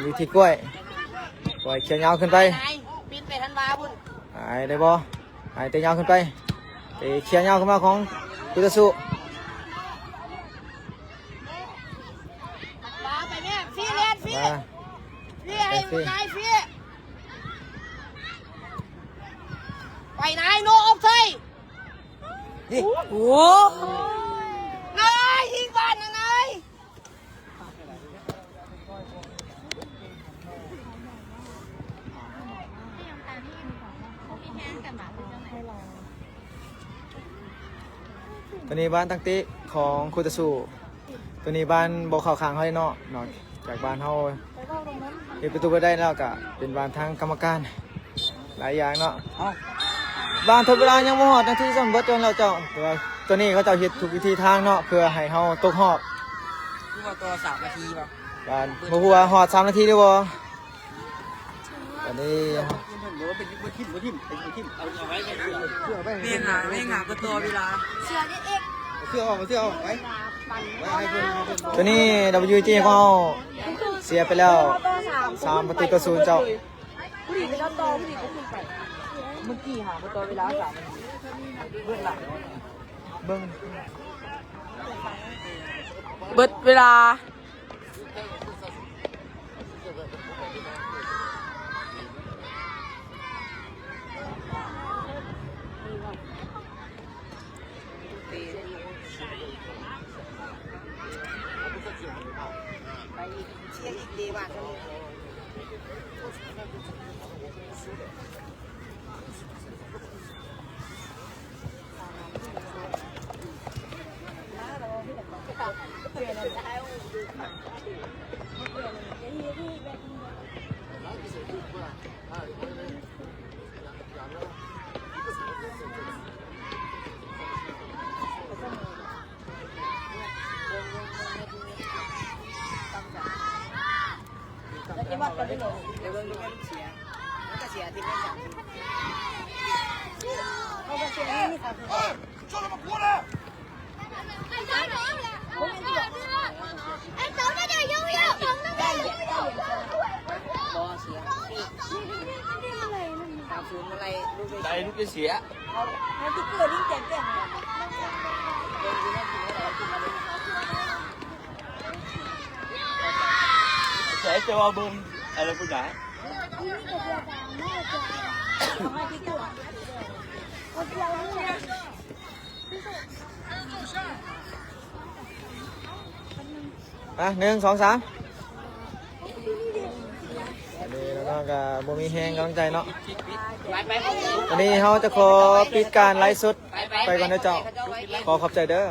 ຢູ່ທີ່ກ້ວຍ ກ້ວຍເຄຍຍາວຂຶ້ນໄປ ໄປ ໄປທັນວາພຸ້ນ ໄປໄດ້ບໍ່? ໄປເຕະຍາວຂຶ້ນໄປ ເຕະເຄຍຍາວຂຶ້ນມາຂອງຄູ່ຕໍ່ສູ້ ໄປແມ່ ຟຣີແລ່ນ ຟຣີ ມາ ຟຣີ ໃຫ້ ໄປ ໄປ ຟຣີ ໄປນາຍ ໂນອອບໄຊ ນີ້ ໂອ້ ນາຍ ຍິງບານນາຍ. ໂຕນີ້ບານຕັ້ງເຕະຂອງຄູ່ຕໍ່ສູ້ ໂຕນີ້ບານບໍ່ເຂົ້າຂ້າງເຮົາເນາະ ນອກຈາກບານເຮົາເຮັດປະຕູບໍ່ໄດ້ແລ້ວ ກະເປັນບານທາງກຳມະການ. ຫຼາຍຢ່າງເນາະ ເອົ້າ ບານທົດເວລາຍັງບໍ່ຮອດນາທີຊ້ຳ ເບິດຈົນແລ້ວເຈົ້າ ແຕ່ວ່າຕອນນີ້ເຂົາເຈົ້າເຮັດທຸກວິທີທາງເນາະ ເພື່ອໃຫ້ເຮົາຕົກຮອບ ຄືວ່າຕໍ່ສາມນາທີບໍ່ ບານບໍ່ຮູ້ວ່າຮອດສາມນາທີຫຼືບໍ່ ຕອນນີ້ ບໍ່ຖິ້ມ ບໍ່ຖິ້ມ ບໍ່ຖິ້ມ ເອົາໄວ້ ເພື່ອໄວ້ໃຫ້ເພິ່ນ ເພື່ອໄວ້ໃຫ້ເພິ່ນ ເພື່ອອອກ ເພື່ອອອກ ໄປ ໄວ້ໃຫ້ເພິ່ນ ໃຫ້ເພິ່ນ ຕອນນີ້ ດັບເບິນຢູເອສເຈ ຂອງເຮົາເສຍໄປແລ້ວ ສາມປະຕູຕໍ່ສູນເຈົ້າ. ຜູ້ດີໄປຕໍ່ ຜູ້ດີໄປຂຶ້ນໄປ ເມື່ອກີ້ຫາບໍ່ຕໍ່ເວລາສາມນາທີ ເບິດລະ ເບິ່ງ ເບິດເວລາ. ໄດ້ລູກຈະເສຍ ໃສ່ເຈົ້າວ່າເບິ່ງ ອະໄລພຸ້ນນະ. ອ່ະ ໜຶ່ງ ສອງ ສາມ ອັນນີ້ນ້ອງໆກະບໍ່ມີແຮງກຳລັງໃຈເນາະ. ອັນນີ້ເຮົາຈະຂໍປິດການໄລຟ໌ສົດໄປກ່ອນເດີເຈົ້າ. ຂໍຂອບໃຈເດີ.